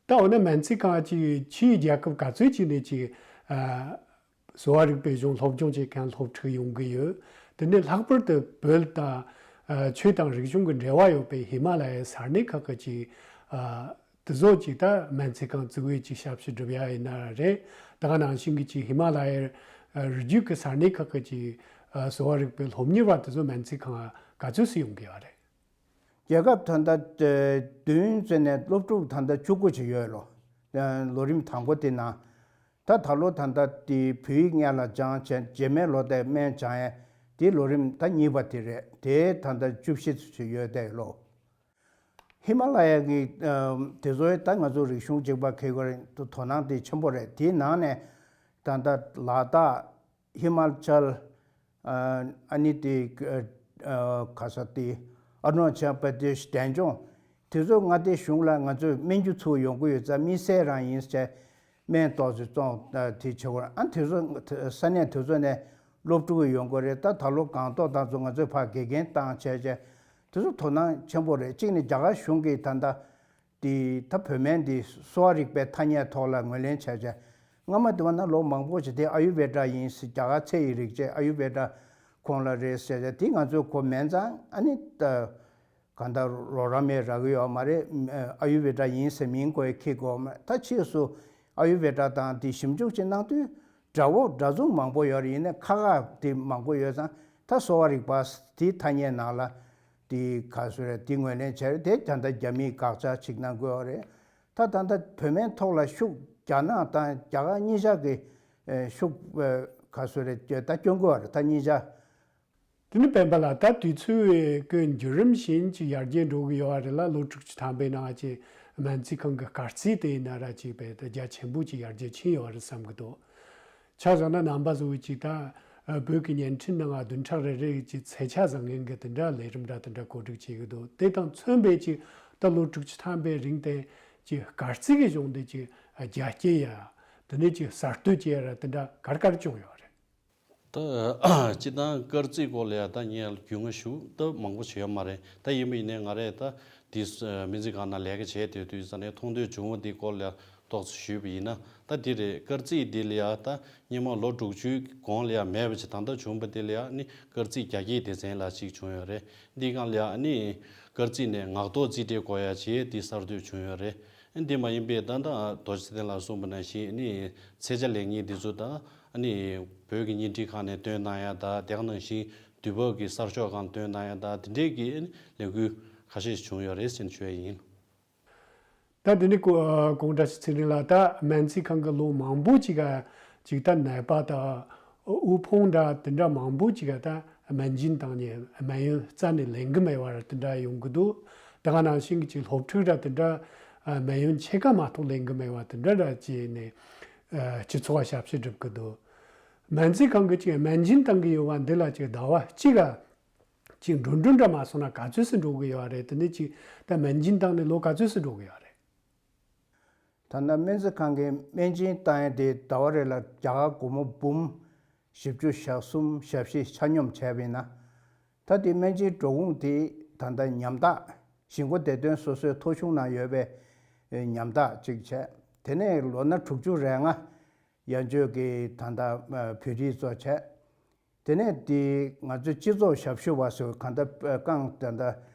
ད་འོ་ན་སྨན་རྩིས་ཁང་ཅིག་ཕྱིའི་རྒྱལ་ཁབ་ག་ཚོད་ཅིག་ནས་ཅིག་ཨ། གསོ་བ་རིག་པའི་གཞུང་སློབ་སྦྱོང་བྱེད་མཁན་སློབ་ཕྲུག་ཡོང་གི་ཡོད། དེ་ནས་ལྷག་པར་དུ་བོད་དང་ཨ། ཆོས་དང་རིག་གཞུང་གི་འབྲེལ་བ་ཡོད་པའི་ཧི་མ་ལ་ཡའི་ས་གནས་ཁག་གི་ཅིག་ཨ། དེ་ཚོ་ཅིག་ད་སྨན་རྩིས་ཁང་བཙུགས་ཡས་ཅིག་ཞབས་ཕྱི་སྒྲུབ་ཡ་ཡིན་ན་རེད། ད་ག་ནང་བཞིན་གྱི་ཅིག་ཧི་མ་ལ་ཡའི་ཨ། རི་རྒྱུད་ཀྱི་ས་གནས་ཁག་གི་ཅིག་ཨ། གསོ་བ་རིག་པའི་སློབ་གཉེར་བ་དེ་ཚོ་སྨན་རྩིས་ཁང་ག་ཚོད་སུ་ཡོང་གི་ཡོད་རེད། རྒྱལ་ཁབ་ད་ལྟ་བདུན་ཙམ་ནས་སློབ་ཕྲུག་ད་ལྟ་བཅུ་དགུ་ཅིག་ཡོད་ལོ། ལོ་རིམ་དང་པོ་དེ་ནང་། ད་ད་ལོ་ད་ལྟ་དེ་བོད་ཡིག་སྔོན་ལ་སྦྱང་བྱས་རྗེས་མའི་ལོ་དེ་སྨན་སྦྱང་ཡས་དེ་ལོ་རིམ་ད་གཉིས་པ་དེ་རེད། དེ་ད་ལྟ་བཅུ་བཞི་ཙམ་ཅིག་ཡོད་དེ་ལོ། ཧི་མ་ལ་ཡ་གི་དེ་ཚོའི་ད་ང་ཚོ་རིག་གཞུང་གཅིག་པ་ཁེ་གོ་རེད། དོ་སྣང་དེ་ཆེན་པོ་རེད། དེའི་ནང་ནས་ད་ལྟ་ལ་དྭགས། ཧི་མ་ཅལ། ཨ་ནི་དེ་ག་ས་དེ་ཨ་རུ་ན་ཅལ་པར་དེ་ཤི་འབྲས་ལྗོངས་དེ་ཚོ་མངའ་སྡེ་གཞུང་ལ་ང་ཚོས་སྨན་རྒྱུ་ཚུར་ཡོང་གི་ཡོད་ཙང་དམིགས་བསལ་རང་ཡིན་ཟེར་སྨན་ཏོག་ཙམ་བཙོང་དེ་བྱེད་དགོས། ཨ་དེ་ཚོ་ས་གནས་དེ་ཚོ་ནས་སློབ་ཕྲུག་ཡོང་གི་རེད། ད་ད་ལོ་སྒང་ཏོག་དང་ཚོ་ང་ཚོས་ཕར་དགེ་རྒན་བཏང་བྱས་བྱས་དེ་ཚོ་དོ་སྣང་ཆེན་པོ་རེད། གཅིག་ནས་རྒྱ་གར་གཞུང་གིས་ད་ལྟ། དེ་ད་བོད་སྨན་འདི་གསོ་བ་རིག་པའི་ཐ་སྙད་ཐོག་ལ་ངོས་ལེན་བྱས་བྱས། སྔ་མ་དེ་བ་ན་ལོ་མང་པོ་ཞིག་དེ་ཨ་ཡུར་བེ་ཌ་ཡིན་ཟེར། རྒྱ་གར་ཚེ་ཡི་རིག་བྱེད་ཨ་ཡུར་བེ་ཌ་ཁོང་ལ་རེད་ཟེར་བྱས། དེ་ང་ཚོས་གོ་མེད་ཙང་ཨ་ནི་ད་གང་ལྟར་རོགས་རམ་ཡང་རག་གི་ཡོད་མ་རེད། ཨ་ཡུར་བེ་ཌ་ཡིན་ཟེར་མིང་ཁོས་འཁྱེར་དགོས་མ་རེད། ད་ཕྱིས་སུ་ཨ་ཡུར་བེ་ཌ་དང་དེ་ཞིབ་འཇུག་ཅིག་གནང་དུས། འདྲ་བོ་འདྲ་མཚུངས་མང་པོ་ཡོད་རེད། ཡིན་ནའི་ཁ་ཁ་དེ་མང་པོ་ཡོད་ཙང་ད་གསོ་བ་རིག་པ་དེའི་ཐ་སྙད་ནང་ལ་དེ་ག་ཚོད་རེད། དེ་ངོས་ལེན་བྱས་རེད། དེ་ད་ལྟ་རྒྱ་མིས་དགག་བྱ་ཅིག་གནང་དགོས་པ་རེད། ད་ད་ལྟ་བོད་སྨན་ཐོག་ལ་ཤུགས་རྒྱ་ནག་དང་རྒྱ་གར་གཉིས་ཆ་གི་ཤུགས་ག་ཚོད་རེད་ད་སྐྱོན་དགོས་པ་རེད། ད་གཉིས་ཆ། དེ་ནི་སྤེན་པ་ལགས་ད་དུས་ཚོད་ཀྱི་འགྱུར་རིམ་བཞིན་གྱི་ཡར་རྒྱས་འགྲོ་གི་ཡོད་པ་རེད་ལ། ལོ་དྲུག་ཅུ་ཐམ་པའི་ནང་ཅིག་སྨན་རྩིས་ཁང་གི་སྐར་རྩིས་དེ་ཡིན་ན་ར་ཅིག་དཔེ་ད་རྒྱ་ཆེན་པོ་ཅིག་ཡར་རྒྱས་ཕྱིན་ཡོད་པ་རེད་བསམ་གི་འདུག་ཆ་བཞག་ན་རྣམ་པ་ཚོ་གི་ཅིག་ད་ བོད་ཀྱི་བརྙན་འཕྲིན་ནང་བདུན་ཕྲག་རེ་རེ་གི་ཚེས་ཆ་བཟང་ངན་གྱི་དེ་འདྲ་ལས་རིམ་འདྲ་དེ་འདྲ་གོ་སྒྲིག་བྱེད་ཀྱི་འདུག་དེ་དང་མཚོན་པའི་ཅིག་ད་ལོ་དྲུག་ཅུ་ཐམ་པའི་རིང་དེ་ཅིག་སྐར་རྩིས་ཀྱི་གཞུང་དེ་ཅིག་རྒྱ་སྐྱེད་ཡ། དེ་ནས་ཅིག་གསར་གཏོད་བྱེད་ཡ་ར་དེ་འདྲ་ག་རེ་ག་རེ་བྱུང་ཡོད་རེད། ད་སྤྱིར་བཏང་སྐར་རྩིས་སྐོར་ལ་ཡ་ད་ངས་རྒྱུས་མངའ་ཞུ་ད་མང་པོ་བྱས་ཡོད་མ་རེད། ད་ཡིན་པ་ཡིན་ནའི་ང་རས་ད་དེ་སྨན་རྩིས་ཁང་ནང་ལས་ཀ་བྱས་བསྡད་དུས་ཙ་ནས་མཐོང་ཐོས་བྱུང་བ་འདི་སྐོར་ལ་ཡ་ཏོག་ཙམ་ཞུས་པ་ཡིན་ན། ད་འདི་རེད། སྐར་རྩིས་འདི་ལ་ཡ་ད་སྔོན་མ་ལོ་དྲུག་ཅུའི་གོང་ལ་ཡ་མེད་པ་ཅིག་ད་ལྟ་བྱུང་བ་འདི་ལ་ཡ་ནི་སྐར་རྩིས་རྒྱ་སྐྱེད་སྡེ་ཚན་ལབ་ཅིག་བྱུང་ཡོད་རེད། འདིའི་སྒང་ལ་ཡ་ནི་སྐར་རྩིས་ནས་ངག་ཐོག་རྩིས་འབྲས་བཀོད་ཡ་བྱས་འདི་གསར་གཏོད་བྱུང་ཡོད་རེད། འདི་མ་ཡིན་པའི་ད་ལྟ་རྡོ་རྗེ་ཚེ་བརྟན་ལགས་གསུངས་པ་ནང་བཞིན་ནི་ཚད་ཆ་ལེགས་ཉེས་འདི་ཚོ་ད་ནི་བོད་ཀྱི་བརྙན་འཕྲིན་ཁང་ནས་བཏོན་གནང་ཡ་ད་དེ་ག་ནང་བཞིན་དུས་བབ་ཀྱི་གསར་ཤོག་སྒང་བཏོན་གནང་ཡ་ད་དེ་འདྲས་ཀྱི་ལས་འགུལ་ཁ་ཤས་ཤིག་བྱུང་ཡོད་རེད་ཟེར་ནས་ཞུ་ཡ་ཡིན། ད་དེ་ནི་ཀོ་ཀོང་བཀྲ་ཤིས་ཚེ་རིང་ལགས། ད་སྨན་རྩིས་ཁང་གི་ལོ་མང་པོ་ཅིག་ག་ཅིག་ད་ནད་པ་དང་དབུལ་ཕོངས་འདྲ་དེ་འདྲ་མང་པོ་ཅིག་ག་ད་སྨན་སྦྱིན་བཏང་ནས་སྨན་ཡོན་རྩ་ནས་ལེན་གི་མེད་པ་ར་དེ་འདྲ་ཡོང་གི་འདུག་དེ་ག་ནང་བཞིན་གྱི་ཅིག་སློབ་ཕྲུག་ར་དེ་འདྲ་སྨན་ཡོན་ཕྱེད་ཀ་མ་གཏོགས་ལེན་གི་མེད་པ་དེ་འདྲ་ར་བྱས་ནས་སྤྱི་ཚོགས་ལ་ཞབས་ཕྱི་སྒྲུབ་གི་འདུག་སྨན་རྩིས་ཁང་གི་ཅིག་སྨན་སྦྱིན་བཏང་གི་ཡོད་པ་འདི་ལ་ཅིག་ཟླ་བ་གཅིག་ག་ཅིག་འགྲོ་གྲོན་འདྲ་མ་སོང་ན་ག་ཚོད་ཙམ་འགྲོ་གི་ཡོད་རེད། དེ་ནས་ཅིག་ད་སྨན་སྦྱིན་བཏང་ནས་ལོ་ག་ཚོད་ཙམ་འགྲོ་གི་ཡོད་རེད། ད་ལྟ་སྨན་རྩིས་ཁང་གི་སྨན་སྦྱིན་བཏང་ཡ་དེ་ཟླ་བ་རེ་ལ་རྒྱ་གར་སྒོར་མོ་འབུམ་བཞི་བཅུ་ཞེ་གསུམ་ཞེ་བཞི་ཆ་སྙོམས་བྱས་པ་ཡིན་ན། ད་དེ་སྨན་སྦྱིན་འགྲོ་ཁུངས་དེ་ད་ལྟ་ཉམ་ཐག་གཞིས་འགོ་བདེ་དོན་སོ་སོའི་ཐོ་གཞུང་ནང་ཡོད་པའི་ཉམ་ཐག་ཅིག་བྱས། དེ་ནས་ལོ་ན་དྲུག་ཅུ་རེ་ལྔ་ཡན་ཆོད་ཀྱི་ད་ལྟ་བོད་རིགས་ཚོ་བྱས། དེ་ནས་དེ་ང་ཚོའི་སྤྱི་ཚོགས་ཞབས་ཞུ་བ་ཚོ་གང་ལྟར་རྐང་ད་ལྟ་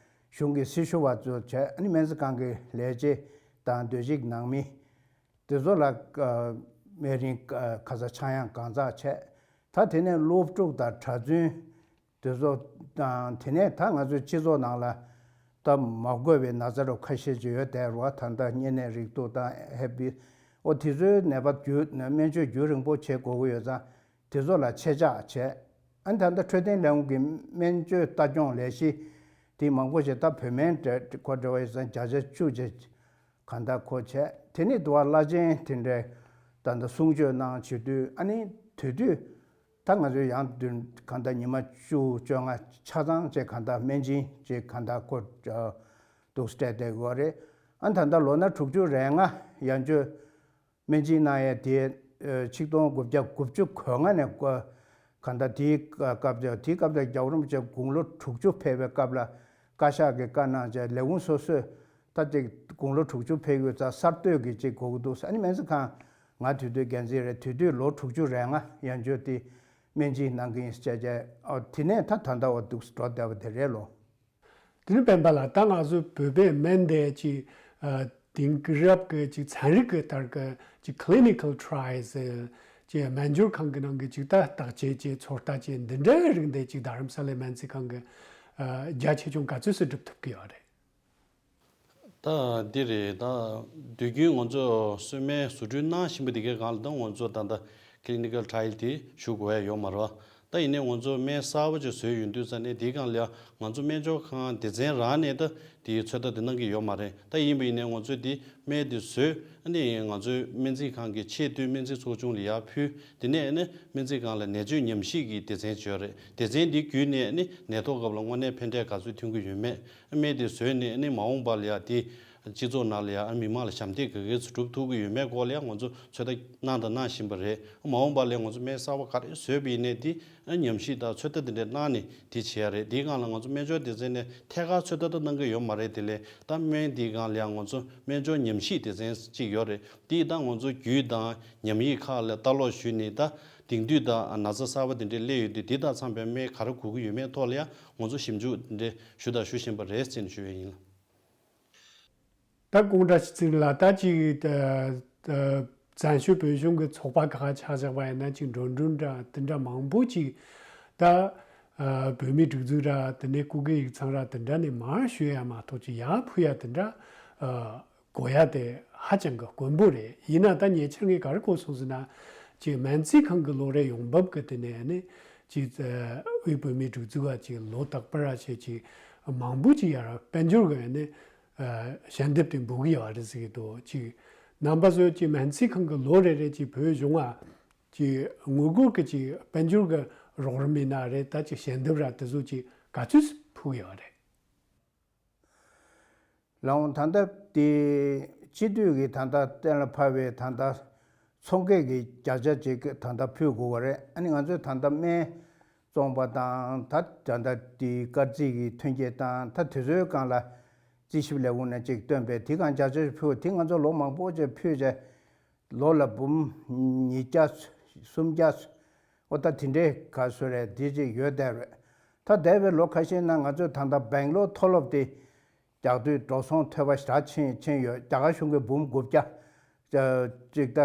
གཞུང་གི་སྲི་ཞུ་བ་ཚོ་བྱས། ཨ་ནི་སྨན་རྩིས་ཁང་གི་ལས་བྱེད་དང་སྡོད་གཞིས་ནང་མི་དེ་ཚོ་ལ་སྨན་རིན་ཁ་ས་ཆག་ཡང་གང་ཟག་བྱས། ད་དེ་ནས་སློབ་ཕྲུག་དང་གྲྭ་བཙུན་དེ་ཚོ་དང་དེ་ནས་ད་ང་ཚོའི་སྤྱི་ཚོགས་ནང་ལ་ད་མ་དགོས་པའི་ན་ཚ་རོ་ཁ་ཤས་ཅིག་ཡོད་དེ་རུ་བ་ད་ལྟ་གཉན་ནད་རེག་དུག་དང་ཧེ་པི་ཨོ་དེ་ཚོའི་ནད་པ་རྒྱུ་སྨན་བཅོས་རྒྱུན་རིང་པོ་བྱེད་དགོས་ཀྱི་ཡོད་ཙང་། དེ་ཚོ་ལ་ཆེད་བཅག་བྱས། ཨ་ནི་ད་ལྟ་འཕྲོད་བསྟེན་ལས་ཁུངས་ཀྱི་སྨན་བཅོས་ལྟ་སྐྱོང་ལས་གཞི་དེ་མང་པོ་ཞིག་ད་བོད་སྨན་འདྲ་ཁོ་འདྲ་བ་ཡོད་ཙང་བརྒྱ་ཆ་བཅུ་ཅིག་གང་ལྟར་ཁོ་བྱས། དེ་ནི་དུ་བ་བླ་ཆེན་དེ་འདྲའི་ད་ལྟ་གསུང་ཆོས་གནང་བྱེད་དུས། ཨ་ནི་དེ་དུས་ད་ང་ཚོས་ཡང་བདུན་གང་ལྟར་ཉི་མ་བཅུ་བཅོ་ལྔ་ཆ་ཚང་ཅིག་གང་ལྟར་སྨན་སྦྱིན་ཅིག་གང་ལྟར་ཁོ་འདུག་སྤྲད་བསྡད་ཡོད་རེད། ཨ་ནི་ད་ལྟ་ལོ་ན་དྲུག་ཅུ་རེ་ལྔ་ཡན་ཆོད་སྨན་སྦྱིན་གནང་ཡས་དེ་ཆིག་སྟོང་དགུ་བརྒྱ་དགུ་བཅུ་གོ་ལྔ་ནས་བསྐོས། གང་ལྟར་དེའི་སྐབས་དེ་དེའི་སྐབས་དེ་རྒྱལ་བ་རིན་པོ་ཆེ་དགུང་ལོ་དྲུག་ཅུ་ཕེབས་པའི་སྐབས་ལ་བཀའ་ཤག་གིས་བཀའ་གནང་བྱས། ལས་ཁུངས་སོ་སོས་ད་ཅིག་དགུང་ལོ་དྲུག་ཅུ་ཕེབས་ཡོད་ཙང་གསར་གཏོད་ཀྱི་ཅིག་དགོས་ཀྱི་འདུག་ཨ་ནི་སྨན་རྩིས་ཁང་ང་དེ་དུས་འགན་འཛིན་རེད། དེ་དུས་ལོ་དྲུག་ཅུ་རེ་ལྔ་ཡན་ཆོད་དེ་སྨན་སྦྱིན་གནང་གི་ཡིན་ཟེར་བྱས། ཨོ་དེ་ནས་ད་ད་ལྟ་བར་འདུག་འགྲོ་བསྡད་པ་དེ་རེད་ལོ། དེ་ནི་སྤེན་པ་ལགས། ད་ང་ཚོའི་བོད་པའི་སྨན་དེ་ཅིག་དེང་སྐབས་ཀྱི་ཅིག་ཚན་རིག་གི་ལྟར་གྱི་ཅིག་clinical trials ཟེར་ཅིག་སྨན་སྦྱོར་ཁང་གི་ནང་གི་ཅིག་ད་བརྟག་དཔྱད་ཅིག་ཚོད་ལྟ་ཅིག་འདི་འདྲའི་རིགས་འདི་ཅིག་རྡ་རམ་ས་ལའི་སྨན་རྩིས་ཁང་གི་རྒྱ་ཆེ་ཆུང་ག་ཚོད་ཙམ་སྒྲུབ་ཐུབ་ཀྱི་ཡོད་རེད། ད་འདི་རེད། ད་དུས་རྒྱུན་ང་ཚོ་གསོལ་སྨན་བཟོ་སྐྲུན་གནང་བཞིན་པ་འདི་གའི་སྒང་ལ་ད་ང་ཚོ་ད་ལྟ་clinical trial དེ་ཞུ་དགོས་ཡ་ཡོད་མ་རེད་པ། ད་ཡིན་ནའི་ང་ཚོ་སྨན་གསར་པ་ཅིག་བཟོས་ཡོང་དུས་ཙ་ནས་དེའི་སྒང་ལ་ཡ་ང་ཚོ་སྨན་སྦྱོར་ཁང་སྡེ་ཚན་རང་ནས་ད་དེའི་ཚོད་ལྟ་དེ་གནང་གི་ཡོད་མ་རེད། ད་ཡིན་པ་ཡིན་ནའི་ང་ཚོས་དེ་སྨན་དེ་བཟོས། ཨ་ནི་ང་ཚོའི་སྨན་རྩིས་ཁང་གི་ཆེས་མཐོའི་སྨན་རྩིས་ཚོགས་ཆུང་ལ་ཡར་ཕུལ། དེ་ནས་ཨ་ནི་སྨན་རྩིས་ཁང་ལ་ནད་བཅོས་ཉམས་ཞིབ་ཀྱི་སྡེ་ཚན་ཅིག་ཡོད་རེད། སྡེ་ཚན་འདི་བརྒྱུད་ནས་ཨ་ནི་ནད་ཐོག་སྐབས་ལ་དངོས་གནས་ཕན་འབྲས་ག་ཚོད་ཐོན་གྱི་ཡོད་མེད། སྨན་དེ་བཟོས་ནས་ཨ་ནི་མ་འོངས་པ་ལ་ཡ་དེ་སྤྱི་ཚོགས་ནང་ལ་ཡ་ཨ་མི་མང་ལ་ཞབས་འདེགས་ག་གེ་ཚོད་སྒྲུབ་ཐུབ་ཀྱི་ཡོད་མེད་སྐོར་ལ་ཡ་ང་ཚོ་ཚོད་ལྟ་གནང་དང་གནང་བཞིན་པ་རེད། མ་འོངས་པ་ལ་ང་ཚོ་སྨན་གསར་པ་ག་རེ་བཟོས་པ་ཡིན་ནའི་དེ་ཨ་ཉམས་ཞིབ་དང་ཚོད་ལྟ་དེ་འདྲ་གནང་ནས་དེ་བྱེད་ཡ་རེད། དེའི་སྒང་ལ་ང་ཚོ་སྨན་སྦྱོར་སྡེ་ཚན་ནས་ཐད་ཀར་ཚོད་ལྟ་ད་གནང་གི་ཡོད་མ་རེད། དེ་ལས་ད་སྨན་དེའི་སྒང་ལ་ཡང་ང་ཚོ་སྨན་སྦྱོར་ཉམས་ཞིབ་སྡེ་ཚན་གཅིག་ཡོད་རེད། དེ་ད་ང་ཚོ་རྒྱུད་དང་ཉམས་ཡིག་ཁག་ལ་ལྟ་ཀློག་ཞུས་ནས། ད་དེང་དུས་ད་ན་ཚ་གསར་པ་དེ་འདྲ་སླེབས་ཡོད་དུས་དེ་དང་འཚམས་པའི་སྨན་ག་རེ་དགོས་ཀྱི་ཡོད་མེད་ཐོག་ལ་ཡང་ང་ཚོ་ཞིབ་འཇུག་དེ་འདྲ་ཞུ་དང་ཞུ་བཞིན་པ་རེད་ཟེར་ནས་ཞུ་ཡ་ཡིན། ད་ཀོང་བཀྲ་ཤིས་ཚེ་རིང་ལགས། ད་ཅིག་ད་ད་བཙན་བྱོལ་བོད་གཞུང་གི་ཚོགས་པ་ཁག་ཆ་བཞག་པ་ཡིན་ན་ཅིག་འགྲོ་གྲོན་འདྲ་དེ་འདྲ་མང་པོ་ཅིག་ད་ཨ་བོད་མིའི་སྒྲིག་འཛུགས་ར་དེ་ནས་སྐུ་སྒེར་ཡིག་ཚང་ར་དེ་འདྲ་ནས་མར་ཞུ་ཡ་མ་གཏོགས་ཅིག་ཡར་ཕུལ་ཡ་དེ་འདྲ་ཨ་དགོས་ཡ་དེ་ཧ་ཅང་གི་དཀོན་པོ་རེད། ཡིན་ན་ད་ཉེ་ཆར་ངས་ག་རེ་གོ་སོང་ཟེར་ན། ཅིག་སྨན་རྩིས་ཁང་གི་ལོ་རེ་ཡོང་འབབ་ཀྱི་དེ་ནས་ནི་ཅིག་དབུས་བོད་མིའི་སྒྲིག་འཛུགས་ཀ་ཅིག་ལོ་རྟག་པར་ར་བྱས་ཅིག་མང་པོ་ཅིག་ཡར་དཔལ་འབྱོར་གྱི་ནི་ཞལ་འདེབས་དེ་འབུལ་གི་ཡོད་རེད་ཟེར་གི་འདུག་ཅིག་རྣམ་པ་ཚོས་ཅིག་སྨན་རྩིས་ཁང་གི་ལོ་རེ་རེ་ཅིག་བོད་གཞུང་ང་ཅིག་དངུལ་སྒོར་གྱི་ཅིག་དཔལ་འབྱོར་གྱི་ རོགས་རམ་ཡིན་ན་རེད། ད་ཅིག་ཞལ་འདེབས་ར་དེ་ཚོ་ཅིག་ག་ཚོད་ཕུལ་ཡོད་རེད། ལགས་འོང་། ད་ལྟ་དེ་སྤྱི་འཐུས་ཀྱི་ད་ལྟ་གཏན་ལ་ཕབ་པའི་ད་ལྟ་ཚོང་སྐད་ཀྱི་བརྒྱ་ཆ་གཅིག་ད་ལྟ་ཕུལ་དགོས་པ་རེད། ཨ་ནི་ང་ཚོས་ད་ལྟ་སྨན་བཙོང་པ་དང་ད་ད་ལྟ་དེ་སྐར་རྩིས་ཀྱི་ཐོན་སྐྱེད་དང་ད་དེ་ཚོའི་སྒང་ལ་རྩིས་ཞིབ་ལས་ཁུངས་ནས་ཅིག་བཏོན་པའི་དེ་སྒང་བརྒྱ་ཆ་ཕུལ། དེ་ང་ཚོ་ལོ་མང་པོ་ཅིག་ཕུལ་བྱས་ལོ་ལ་འབུམ་ཉིས་བརྒྱ་སུམ་བརྒྱ་ཨོ་ད་དེ་འདྲའི་ག་སོ་རེད། དེ་ཅིག་ཡོད་བསྡད་རེད། ད་འདས་པའི་ལོ་ཁ་ཤས་ནང་ང་ཚོས་ད་ལྟ་སྦེང་ལོར་མཐོ་སློབ་དེ་རྒྱག་དུས་འགྲོ་སོང་ཐོལ་པ་ཞེ་དྲག་ཕྱིན་ཕྱིན་ཡོད། རྒྱ་གར་གཞུང་གིས་འབུམ་དགུ་བརྒྱ་ཅིག་ད་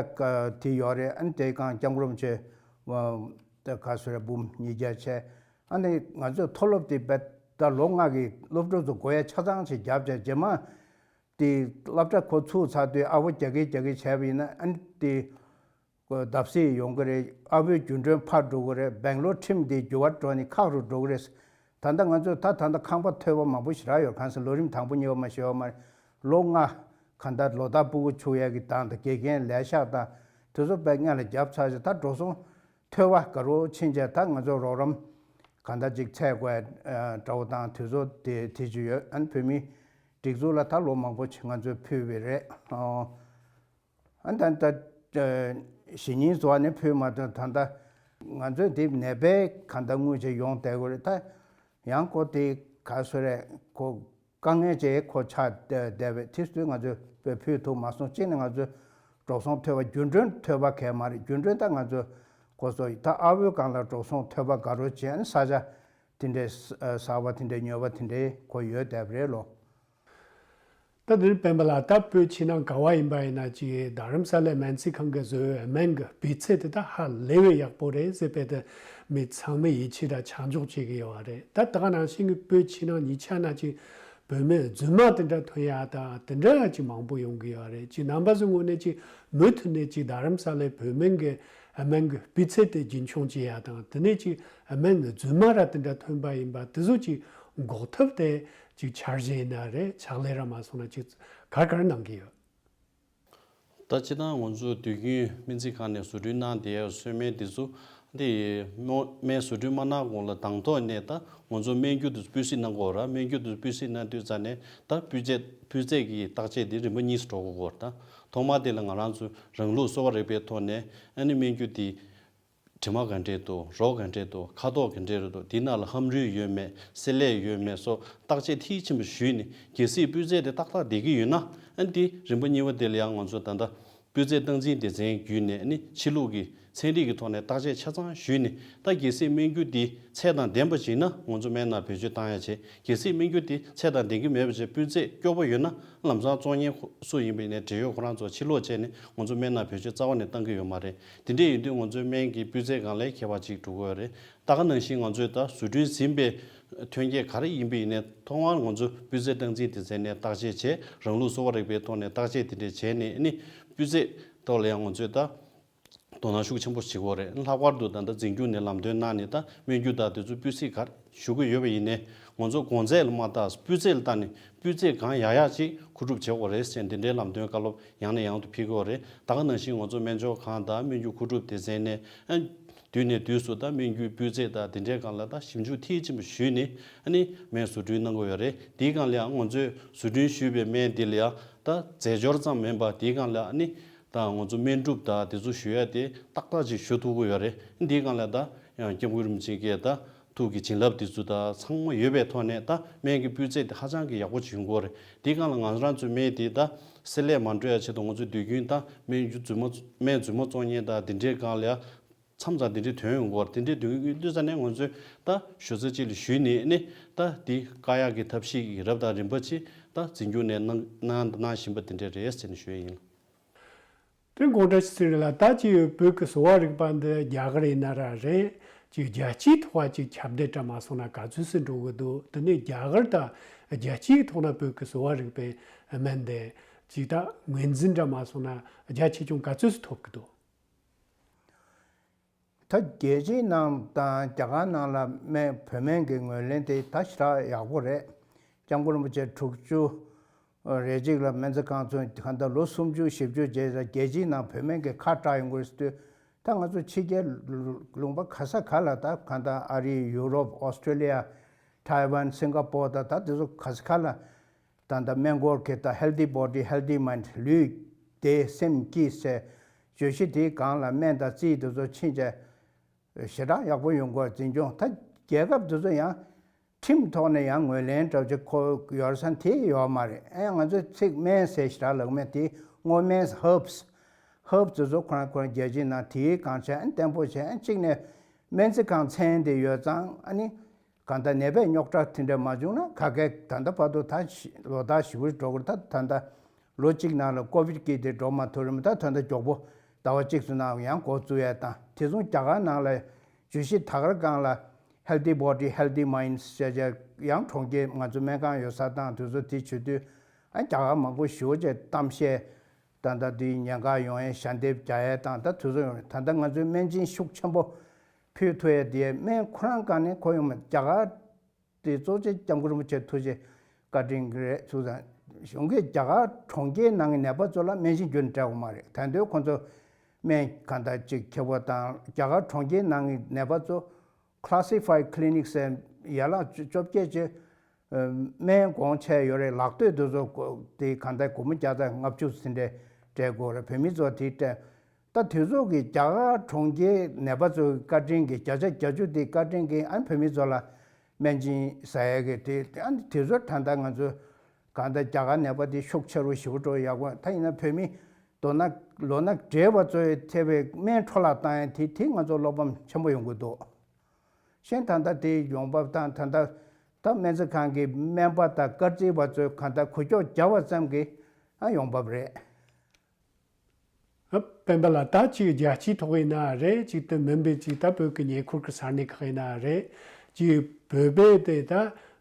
དེ་ཡོད་རེད། ཨ་ནི་དེ་སྒང་སྐྱབས་མགོན་རིན་པོ་ཆེ་ད་ག་སོ་རེད། འབུམ་ཉིས་བརྒྱ་བྱས། ཨ་ནི་ང་ཚོས་མཐོ་སློབ་དེ་བས་ད་ལོ་ལྔ་གི་སློབ་ཕྲུག་ཚོ་དགོས་ཡ་ཆ་ཚང་ཞིག་བརྒྱབ་བྱས་རྗེས་མ་དེ་སློབ་གྲྭ་ཁོ་ཚུགས་ཚར་དུས་ཨ་བོ་རྒྱ་སྐྱེད་རྒྱ་སྐྱེད་བྱས་པ་ཡིན་ན་ཨ་ནི་དེ་བརྡབ་གསིག་ཡོང་གི་རེད། ཨ་བོའི་རྒྱུན་གྲོན་ཕར་འགྲོ་གི་རེད། སྦེང་ལོར་ཁྲིམས་དེ་འགྱུར་བ་འགྲོ་ནས་ཁག་རུ་འགྲོ་གི་རེད། ད་ལྟ་ང་ཚོས་ད་ད་ལྟ་ཁང་པ་ཐོལ་པ་མང་པོ་ཞེ་དྲག་ཡོད། གང་ཟེར་ལོ་རིམ་དང་པོ་གཉིས་པ་མ་ཞེས་པ་མ་རེད། ལོ་ལྔ་གང་ལྟར་ལོ་ལྟར་སྤུ་གུ་ཆུང་ཡག་གི་དང་དང་དགེ་རྒན་ལས་ཤག་དང་དེ་ཚོ་དཔེ་སྔོན་ལ་བརྒྱབ་ཚར་ཞིག་ད་འགྲོ་སོང་ཐོལ་པ་ག་རུ་ཕྱིན་བྱས་ད་ང་ཚོ་རོགས་རམ་གང་ལྟར་ཅིག་འཚོལ་དགོས་འདྲ་བོ་དང་དེ་ཚོ་དེ་དེ་ཅིག་ཡོད། ཨ་ནི་བོད་མིའི་སྒྲིག་འཛུགས་ལ་ད་ལོ་མང་པོ་ང་ཚོས་ཕུལ་བ་རེད། ཨ་ད་ད་གཞེས་ནིང་བཟོ་བ་ནས་ཕུལ་མ་ཐུབ། ད་ལྟ་ང་ཚོས་འདི་ནད་པའི་གང་ལྟར་དངུལ་ཅིག་ཡོང་བསྡད་དགོས་རེད། ད་ཡང་ཁོ་དེ་ག་སོ་རེད། ཁོ་དཀའ་ངལ་ཅིག་ཁོ་ཆགས་བསྡད་པའི་དེ་དུས་ང་ཚོས་ཕུལ་ཐུབ་མ་སོང་། གཅིག་ནས་ང་ཚོས་འགྲོ་སོང་ཐོལ་པ་རྒྱུན་གྲོན་ཐོལ་པ་གས་མ་རེད། རྒྱུན་གྲོན་ད་ང་ཚོས་ཁོ་ཚོ་ད་ཨ་བོའི་སྒང་ལ་འགྲོ་སོང་ཐོལ་པ་ག་རུ་བྱས་ནས་ས་ཆ་དེ་འདྲའི་གསར་པ་དེ་འདྲའི་ཉོས་པ་དེ་འདྲའི་ཁོ་ཡོད་བསྡད་པ་རེད་ལོ། ད་འདིར་སྤེན་པ་ལགས། ད་བོད་ཕྱི་ནང་ག་བ་ཡིན་པ་ཡིན་ན་ཅིག་རྡ་རམ་ས་ལའི་སྨན་རྩིས་ཁང་གིས་བཟོས་པའི་སྨན་གྱི་སྤུས་ཚད་དེ་ད་ཧ་ལས་པའི་ཡག་པོ་རེད་ཟེར་བས་ད་མི་ཚང་མས་ཡིད་ཆེས་དང་ཆ་འཇོག་བྱེད་ཀྱི་ཡོད་རེད། ད་ད་ག་ནང་བཞིན་གྱི་བོད་ཕྱི་ནང་གཉིས་ཆ་ན་ཅིག་བོད་སྨན་རྫུན་མ་དེ་འདྲ་ཐོན་ཡག་དང་དེ་འདྲ་ཅིག་མང་པོ་ཡོང་གི་ཡོད་རེད། ཅིག་རྣམ་པ་ཚོའི་ངོས་ནས་ཅིག་མུ་མཐུད་ནས་ཅིག་རྡ་རམ་ས་ལའི་བོད་སྨན་གྱི་སྨན་གྱི་སྤུས་ཚད་དེ་རྒྱུན་འཁྱོངས་བྱེད་ཡག་དང་དེ་ནས་ཅིག་སྨན་རྫུན་མ་ར་དེ་འདྲ་ཐོན་པ་ཡིན་པ་དེ་ཚོ་ཅིག་འགོག་ཐབས་དེ་ཅིག་འཆར་གཞི་ཡིན་ན་རེད། ཕྱག་ལས་ར་མ་སོང་ན་ཅིག་ག་རེ་ག་རེ་གནང་གི་ཡོད། ད་སྤྱིར་བཏང་ང་ཚོ་དུས་རྒྱུན་སྨན་རྩིས་ཁང་ནས་བཟོ་སྐྲུན་གནང་བསྡད་ཡོད་པའི་སྨན་དེ་ཚོ་དེ་སྨན་བཟོ་སྐྲུན་མ་གནང་གོང་ལ་དང་ཐོག་ནས་ད་ང་ཚོ་སྨན་རྒྱུ་དེ་ཚོ་སྤུས་གཟིགས་གནང་དགོས་ར། སྨན་རྒྱུ་དེ་ཚོ་སྤུས་གཟིགས་གནང་དུས་ཙ་ནས་ད་སྤུས་ཚད་སྤུས་ཚད་ཀྱི་བརྟག་དཔྱད་དེ་རིམ་པ་གཉིས་སུ་འགྲོ་དགོས་ཀྱི་ཡོད་རེད། ད་ཐོག་མ་དེ་ལ་ང་རང་ཚོ་རང་ལུགས་གསོ་བ་རིག་པའི་ཐོག་ནས་ཨ་ནི་སྨན་རྒྱུ་དེ་དྲི་མ་ག་འདྲས་འདུག་རོ་ག་འདྲས་འདུག་ཁ་དོག་ག་འདྲས་རེད་འདུག་དེའི་ནང་ལ་ཧམ་རུལ་ཡོད་མེད། བསྲེ་ལྷད་ཡོད་མེད་སོགས་བརྟག་དཔྱད་མཐིལ་ཕྱིན་པ་ཞུས་ནས་གལ་སྲིད་སྤུས་ཚད་དེ་ཏག་ཏག་བསྡད་ཀྱི་ཡོད་ན། ཨ་ནི་དེ་རིམ་པ་གཉིས་པ་དེ་ལ་ཡང་ང་ཚོ་ད་ལྟ་སྤུས་ཚད་སྟངས་འཛིན་སྡེ་ཚན་བརྒྱུད་ནས་ཨ་ནི་ཕྱི་ལུགས་ཀྱི་ཚན་རིག་གི་ཐོག་ནས་བརྟག་དཔྱད་ཆ་ཚང་ཞུས་ནས། ད་གལ་སྲིད་སྨན་རྒྱུ་དེ་ཚད་དང་ལྡན་པ་ཞིག་ན་ང་ཚོ་སྨན་ནང་བེད་སྤྱོད་བཏང་ཡ་བྱེད། གལ་སྲིད་སྨན་རྒྱུ་དེ་ཚད་དང་ལྡན་གྱི་མེད་པ་བྱས་སྤུས་ཚད་སྐྱོ་པོ་ཡོད་ན་ལམ་སང་བཙོང་མཁན་སུ་ཡིན་པ་ཡིན་ནའི་འབྲེལ་ཡོད་ཁོ་རང་ཚོ་ཕྱིར་སློག་བྱས་ནས་ང་ཚོ་སྨན་ནང་བེད་སྤྱོད་རྩ་བ་ནས་བཏང་གི་ཡོད་མ་རེད། དེ་འདྲ་ཡིན་དུས་ང་ཚོའི་སྨན་གྱི་སྤུས་ཚད་སྒང་ལ་ཁྱད་པར་ཅིག་འགྲོ་གི་ཡོད་རེད། ད་ག་ནང་བཞིན་ང་ཚོས་ད་བཟོ་སྐྲུན་ཟིན་པའི་ཐོན་སྐྱེད་ག་རེ་ཡིན་པ་ཡིན་ནའི་ཐོག་མར་ང་ཚོ་སྤུས་ཚད་སྟངས་འཛིན་སྡེ་ཚན་ནས་བརྟག་དཔྱད་བྱས། རང་ལུགས་གསོ་བ་རིག་པའི་ཐོག་ནས་བརྟག་དཔྱད་དེ་འདྲ་བྱས་ནས་ཨ་ནི་སྤུས་ཚད་ཐོག་ལ་ཡང་ང་ཚོས་ད་དོ་སྣང་ཤུགས་ཆེན་པོ་བྱེད་ཀྱི་ཡོད་རེད། ལྷག་པར་དུ་ད་ལྟ་འཛིན་སྐྱོང་ནས་ལམ་སྟོན་གནང་ནས་ད་སྨན་རྒྱུ་དང་དེ་ཚོ་སྤུས་གཟིགས་ག་རེ་ཞུ་གི་ཡོད་པ་ཡིན་ནའི་ང་ཚོ་གོང་ཚད་ལ་མ་བལྟས་སྤུས་ཚད་ལ་བལྟས་ནས་སྤུས་ཚད་གང་ཡག་ཡག་ཅིག་མཁོ་སྒྲུབ་བྱེད་དགོས་རེད་ཟེར་འདི་འདྲའི་ལམ་སྟོན་བཀའ་སློབ་ཡང་ནས་ཡང་དུ་ཕེབས་ཀྱི་ཡོད་རེད། ད་ག་ནང་བཞིན་ང་ཚོ་སྨན་སྦྱོར་ཁང་དང་སྨན་རྒྱུ་མཁོ་སྒྲུབ་སྡེ་ཚན་ནས་ཨ་དུས་ནས་དུས་སུ་ད་སྨན་རྒྱུའི་སྤུས་ཚད་དང་དེ་འདྲའི་སྒང་ལ་ད་ཞིབ་འཇུག་མཐིལ་ཕྱིན་པ་ཞུས་ནས་ཨ་ནི་སྨན་བཟོ་སྐྲུན་གནང་གི་ཡོད་རེད། དེའི་སྒང་ལ་ཡང་ང་ཚོས་བཟོ་སྐྲུན་ཞུས་པའི་སྨན་འདི་ལ་ཡང་ད་རྫས་སྦྱོར་ཙམ་མིན་པ་དེའི་སྒང་ལ་ཨ་ནི་ད་ང་ཚོ་སྨན་སྒྲུབ་དང་དེ་ཚོ་ཞུ་ཡ་དེ་ཏག་ཏག་ཅིག་ཞུ་ཐུབ་ཀྱི་ཡོད་རེད། དེའི་སྒང་ལ་ད་ཡང་སྐྱབས་མགོན་རིན་པོ་ཆེ་གིས་ད་ཐུགས་ཀྱི་བྱིན་རླབས་དེ་ཚོ་ད་ཚང་མ་ཡོད་པའི་ཐོག་ནས་ད་སྨན་གྱི་སྤུས་ཚད་དེ་ཧ་ཅང་གི་ཡག་པོ་ཅིག་ཡོང་གི་ཡོད་རེད། དེའི་སྒང་ལ་ང་རང་ཚོའི་སྨན་དེ་ད་བསྲེ་ལྷད་མ་འགྲོ་ཡ་ཆེད་དུ་ང་ཚོས་དུས་རྒྱུན་ད་སྨན་རྒྱུ་རྫུན་མ་སྨན་རྫུན་མ་བཙོང་མཁན་དང་དེ་འདྲའི་སྒང་ལ་ཡ་མཚམས་མཚམས་དེ་འདྲའི་ཐོན་ཡོང་གི་ཡོད་རེད། དེ་འདྲའི་དོན་ཡོད་དུས་ཙ་ནས་ང་ཚོས་ད་ཞོར་ཚད་ཅིག་ལ་ཞུས་ནས་ནི་ད་དེ་བཀག་ཡག་གི་ཐབས་ཤེས་ཀྱི་རབ་དང་རིམ་པ་ཅིག་ད་འཛིན་སྐྱོང་ནས་གནང་གནང་གནང་བཞིན་པ་དེ་འདྲ་རེད་ཟེར་ནས་ཞུ་ཡ་ཡིན། དེ་དགོངས་དག་ཞུ་རྒྱུ་ཡིན་ལ། ད་ཅིག་བོད་ཀྱི་གསོ་བ་རིག་པ་འདི་རྒྱ་གར་ཡིན་ན་ར་རེད། ཅིག་རྒྱལ་སྤྱིའི་ཐོག་ཅིག་ཁྱབ་གདལ་འདྲ་མ་སོང་ན་ག་ཚོད་ཙམ་འགྲོ་གི་འདུག་དེ་ནས་རྒྱ་གར་དང་རྒྱལ་སྤྱིའི་ཐོག་ན་བོད་ཀྱི་གསོ་བ་རིག་པའི་སྨན་འདི་ཅིག་ད་ངོས་འཛིན་འདྲ་མ་སོང་ན་རྒྱ་ཆེ་ཆུང་ག་ཚོད་ཙམ་ཐོབ་ཀྱི་འདུག་ད་རྒྱལ་སྤྱིའི་ནང་དང་རྒྱ་གར་ནང་ལ་སྨན་བོད་སྨན་གྱི་ངོས་ལེན་དེ་ད་ཞེ་དྲག་ཡག་པོ་རེད། སྐྱབས་མགོན་རིན་པོ་ཆེ་དྲུག་ཅུ་རེ་གཅིག་ལ་སྨན་རྩིས་ཁང་ཚུགས་གང་ལྟར་ལོ་སུམ་ཅུ་བཞི་བཅུ་རྗེས་ལ་རྒྱལ་སྤྱིའི་ནང་བོད་སྨན་གྱི་ཁ་བྲལ་ཡོང་གི་རེད་ཟེར་དུས་ ད་ང་ཚོ་ཕྱི་རྒྱལ་ལུང་པ་ག་ས་ག་ལ། ད་གང་ལྟར་ཨ་རི། ཡུ་རོབ། ཨོ་སི་ཀྲོ་ལི་ཡ། ཐའེ་ཝན། སིང་ག་པོར། ད་ད་དེ་ཚོ་ག་ས་ག་ལ་ད་ད་སྨན་སྐོར་གྱི་ད་healthy body healthy mind ལུས་བདེ་སེམས་སྐྱིད་ཟེར་བརྗོད་གཞི་དེའི་སྒང་ལ་སྨན་དང་རྩིས་དེ་ཚོ་ཕྱིན་བྱས་ཞེ་དྲག་ཡག་པོ་ཡོང་གི་ཡོད། འཛིན་སྐྱོང་ད་རྒྱལ་ཁབ་དེ་ཚོ་ཡང་ཁྲིམས་ཐོག་ནས་ཡང་ངོས་ལེན་འདྲ་བོ་ཅིག་ཁོ་ཡོད་ས་དེ་ཡོད་མ་རེད། ཨེ་ང་ཚོས་ཚིག་སྨན་ཟེར་ཞེ་དྲག་ལབ་མེད། དེ་སྔོ་སྨན། herbs herbs དེ་ཚོ་ཁོ་རང་ཁོ་རང་རྒྱལ་སྤྱིའི་ནང་དེའི་སྒང་བྱས་ཨ་ནི་བརྟན་པོ་བྱས། ཨ་ནི་གཅིག་ནས་སྨན་རྩིས་ཁང་ཚན་དེ་ཡོད་ཙང་ཨ་ནི་གང་ལྟར་ནད་པས་རྙོག་དྲ་དེ་འདྲ་མ་བྱུང་ན། ག་གེ་ད་ལྟ་བར་དུ་ད་ལོ་ཟླ་བཞི་བཅུ་འགྲོ་གི་རེད། ད་ད་ལྟ་ལོ་གཅིག་ནང་ལ་ཀོ་བིད་ཀྱི་དེ་འགྲོ་མ་ཐུབ་རེད་མོད། ད་ད་ལྟ་མགྱོགས་པོ་ཟླ་བ་གཅིག་ཙམ་ནང་ཡང་འགོ་བཙུགས་ཡས་དང་། དེ་མཚུངས་རྒྱ་གར་ནང་ལ་བརྗོད་གཞི་ད་ག་རང་སྒང་ལ་healthy body healthy minds ཟེར་བྱས་ཡང་གྲོང་ཁྱེར་ང་ཚོ་སྨན་ཁང་ཡོད་ས་དང་དེ་ཚོ་དེ་བྱེད་དུས་ཨ་རྒྱ་གར་མང་པོ་ཞེ་པོ་ཅིག་གཏམ་བཤད། ད་ལྟ་དེའི་ཉེན་ཁ་ཡོང་ཡས་ཞལ་འདེབས་རྒྱག་ཡས་དང་། ད་དུས་ཚོད་ཡོང་རེད། ད་ལྟ་ང་ཚོའི་སྨན་སྦྱིན་ཤུགས་ཆེན་པོ་ཕུལ་ཐུབ་ཡས་དེ་སྨན་ཁོ་རང་སྒང་ནས་ཁོ་ཡོང་མ། རྒྱ་གར་དེ་གཙོ་ཆེ་སྐྱབས་མགོན་རིན་པོ་ཆེ་ཐུགས་རྗེ་བཀའ་དྲིན་གྱིས་རེད། ཐུགས་བསམ་གཞུང་གིས་རྒྱ་གར་གྲོང་ཁྱེར་ནང་གི་ནད་པ་ཚོ་ལ་སྨན་སྦྱིན་རྒྱུན་སྤྲད་དགོས་མ་རེད། ད་དུང་ཁོ་ཚོ་སྨན་གང་ལྟར་ཅིག་ཁྱད་པར་དང་། རྒྱ་གར་གྲོང་ཁྱེར་ནང་གི་ནད་པ་ཚོ་classified clinics ཟེར་ཡན་ལག་བཅོ་བརྒྱད་ཅིག་སྨན་གོང་ཆེ་ཡོད་རེད། ལག་དོད་དེ་ཚོ་དེ་གང་ལྟར་སྒོར་མོ་བརྒྱ་དང་ལྔ་བཅུ་ཟིན་འདྲ་སྤྲད་དགོས་རེད། བོད་མི་ཚོ་དེ་སྤྲད། ད་དུས་ཚོད་ཀྱི་རྒྱ་གར་གྲོང་ཁྱེར་ནད་པ་ཚོའི་བཀའ་དྲིན་གྱིས། བརྒྱ་ཆ་བརྒྱད་ཅུ་དེ་བཀའ་དྲིན་གྱིས་ཨ་ནི་བོད་མི་ཚོ་ལ་སྨན་སྦྱིན་ཟ་ཡས་ཀྱི་དེ། ཨ་ནི་དུས་ཚོད་ད་ལྟ་ང་ཚོ་གང་ལྟར་རྒྱ་གར་ནད་པ་དེ་ཤུགས་ཆེ་རུ་ཞེ་པོ་འགྲོ་ཡག་པོ། ད་ཡིན་ན་བོད་མི་མདོར་ན་ལོ་ན་བགྲེས་པ་ཚོས་ཐེ་བའི་སྨན་འཕྲོ་བརླག་བཏང་ཡས་དེ་དེ་ང་ཚོ་བློ་ཕམ་ཆེན་པོ་ཡོང་གི་འདུག་གཞན་ད་ལྟ་དེ་ཡོང་འབབ་དང་། ད་ལྟ་ད་སྨན་རྩིས་ཁང་གི་སྨན་པ་དང་སྐར་རྩིས་པ་ཚོས་གང་ལྟར་འགུལ་སྐྱོད་བརྒྱབ་པ་ཙམ་གྱིས་ཨ་ཡོང་འབབ་རེད། ཨ། སྤེན་པ་ལགས། ད་ཅིག་རྒྱལ་སྤྱིའི་ཐོག་ཡིན་ན་རེད། ཅིག་དེ་མིན་པའི་ཅིག་ད་བོད་ཀྱི་ཉེ་འཁོར་གྱི་ས་གནས་ཁག་ཡིན་ན་རེད། ཅིག་བོད་པའི་དེ་ད་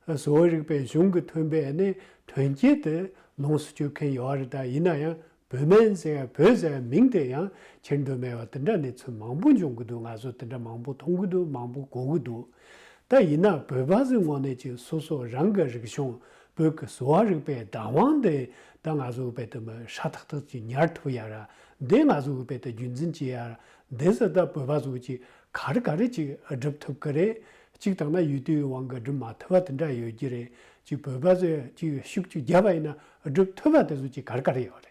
གསོ་བ་རིག་པའི་གཞུང་གིས་ཐོན་པའི་ཨ་ནི་ཐོན་སྐྱེད་དེ་ལོངས་སུ་སྤྱོད་མཁན་ཡོད་རེད། ད་ཡིན་ན་ཡང་བོད་སྨན་ཟེར་ཡ། བོད་ཟེར་ཡ་མིང་དེ་ཡང་ཁྱེར་འདོད་མེད་པ་དེ་འདྲ་གནས་ཚུལ་མང་པོ་འབྱུང་གི་འདུག་ང་ཚོ་དེ་འདྲ་མང་པོ་མཐོང་གི་འདུག་མང་པོ་གོ་གི་འདུག་ད་ཡིན་ན་བོད་པ་ཚོའི་ངོས་ནས་ཀྱི་སོ་སོ་རང་གི་རིག་གཞུང་། བོད་ཀྱི་གསོ་བ་རིག་པའི་བདག་དབང་དེ་ད་ང་ཚོ་གི་དཔེ་དེ་མི་ཧྲ་ཐག་ཐག་ཅིག་ཉར་ཐུབ་ཡ་ར། འདི་ང་ཚོ་གི་དཔེ་དེ་རྒྱུན་འཛིན་བྱེད་ཡ་ར། འདི་ཚོ་ད་བོད་པ་ཚོ་གི་ཅིག་ག་རེ་ག་རེ་ཅིག་སྒྲུབ་ཐུབ་ཀྱི་རེད། གཅིག་བཏང་ན་ཡུལ་དུས་ཀྱི་དབང་གིས་སྒྲུབ་མ་ཐུབ་པ་དེ་འདྲ་ཡོད་ཀྱི་རེད། ཅིག་བོད་པ་ཚོས་ཅིག་ཤུགས་ཅིག་བརྒྱབ་པ་ཡིན་ན་སྒྲུབ་ཐུབ་པ་དེ་ཚོ་ཅིག་ག་རེ་ག་རེ་ཡོད་རེད།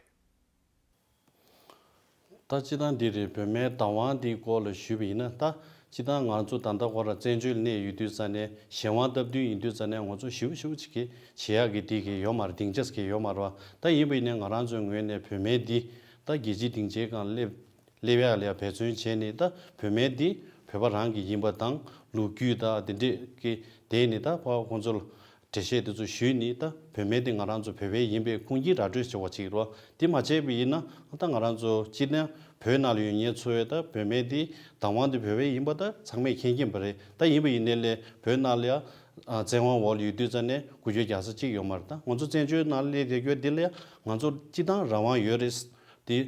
ད་སྤྱིར་བཏང་འདི་རེད། བོད་སྨན་བདག་དབང་འདིའི་སྐོར་ལ་ཞུས་པ་ཡིན་ན། ད་སྤྱིར་བཏང་ང་ཚོ་ད་ལྟ་ཁོ་རང་བཙན་བྱོལ་གནས་ཡོད་དུས་ཙ་ནས་གཞན་དབང་སྟབས་བསྟུན་ཡིན་དུས་ཙ་ནས་ང་ཚོ་ཞེ་པོ་ཞེ་པོ་ཅིག་གི་བྱེད་ཡག་གི་དེ་གི་ཡོད་མ་རེད། སྡིངས་ཆ་ཟེར་གི་ཡོད་མ་རེད་བ། ད་ཡིན་པ་ཡིན་ནའི་ང་རང་ཚོའི་ངོས་ནས་བོད་སྨན་འདི་ད་རྒྱལ་སྤྱིའི་སྡིངས་ཆའི་སྒང་སླེབས་སླེབས་ཡག་ལ་ཡ་འབད་བརྩོན་བྱས་ནས། ད་བོད་སྨན་འདི་བོད་པ་རང་གི་ཡིན་པ་དང་། ལོ་རྒྱུས་དང་དེ་འདྲས་ཀྱི་དེ་ནི་ད་ཕར་ཁོང་ཚོ་ལ་འགྲེལ་བཤད་དེ་ཚོ་ཞུས་ནས། ད་བོད་སྨན་དེ་ང་རང་ཚོ་བོད་པའི་ཡིན་པའི་ཁུངས་སྐྱེལ་ར་སྤྲོད་བྱེད་པ་ཅིག་རེད། དེ་མ་བྱས་པ་ཡིན་ན་ད་ང་རང་ཚོ་སྤྱིར་ན་བོད་ནང་ལ་ཡོད་མཁན་ཚོས་ད་བོད་སྨན་དེ་བདག་དབང་དེ་བོད་པའི་ཡིན་པ་ད་ཚང་མས་མཁྱེན་མཁྱེན་པ་རེད། ད་ཡིན་པ་ཡིན་ནའི་ལས་བོད་ནང་ལ་ཡ་བཙན་དབང་འོག་ལ་ཡོད་དུས་ཙ་ནས་འགུལ་སྐྱོད་རྒྱག་ས་གཅིག་ཡོད་མ་རེད། ད་ང་ཚོ་བཙན་བྱོལ་ནང་སླེབས་བསྡད་རྒྱུ་དེ་ལ་ཡ་ང་ཚོ་སྤྱིར་བཏང་རང་དབང་ཡོད་རེད། དེ་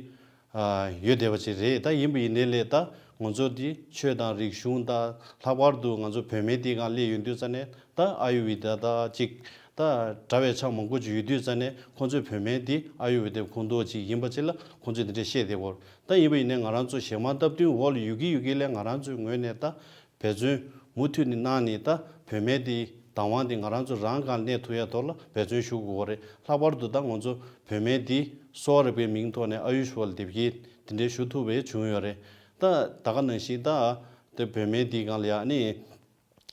ཡོད་བསྡད་པ་ཅིག་རེད། ད་ཡིན་པ་ཡིན་ནའི་ལས་ད་ང་ཚོ་འདི་ཆོས་དང་རིག་གཞུང་དང་། ལྷག་པར་དུ་ང་ཚོ་བོད་སྨན་འདི་སྒང་སླེབས་ཡོང་དུས་ཙ་ནས་ད་ཨ་ཡུར་ཝེ་ད་དང་ཅིག་ད་འདྲ་བའི་ཆ་མང་པོ་ཅིག་ཡོད་དུས་ཙ་ནས། ཁོང་ཚོས་བོད་སྨན་འདི་ཨ་ཡུར་ཝེ་དའི་ཁོངས་གཏོགས་ཅིག་ཡིན་པ་ཅིག་ལ་ཁོང་ཚོས་འདི་འདྲ་བཤད་བསྡད་ཡོད། ད་ཡིན་པ་ཡིན་ནའི་ང་རང་ཚོ་གཞན་དབང་སྟབས་བསྟུན་འོག་ལ་ཡོད་ཀྱི་ཡོད་ཀྱི་ལས་ང་རང་ཚོའི་ངོས་ནས་ད་འབད་བརྩོན་མུ་མཐུད་ནས་གནང་ནས། ད་བོད་སྨན་འདི་བདག་དབང་འདི་ང་རང་ཚོ་རང་སྒང་གནས་ཐུབ་ཡ་ཐོག་ལ་འབད་བརྩོན་ཞུ་དགོས་རེད། ལྷག་པར་དུ་ད་ང་ཚོ་བོད་སྨན་འདི་གསོ་བ་རིག་པའི་མིང་ཐོག་ནས་ཨ་ཡུ་ཤི་ཝ་ལ་དེབ་སྐྱེལ་དེ་འདྲའི་ཞུ་ཐུབ་པ་བྱུང་ཡོད་རེད། ད་ད་ག་ནང་བཞིན་ད་དེ་བོད་སྨན་འདི་སྒང་ལ་ཡ་ནི་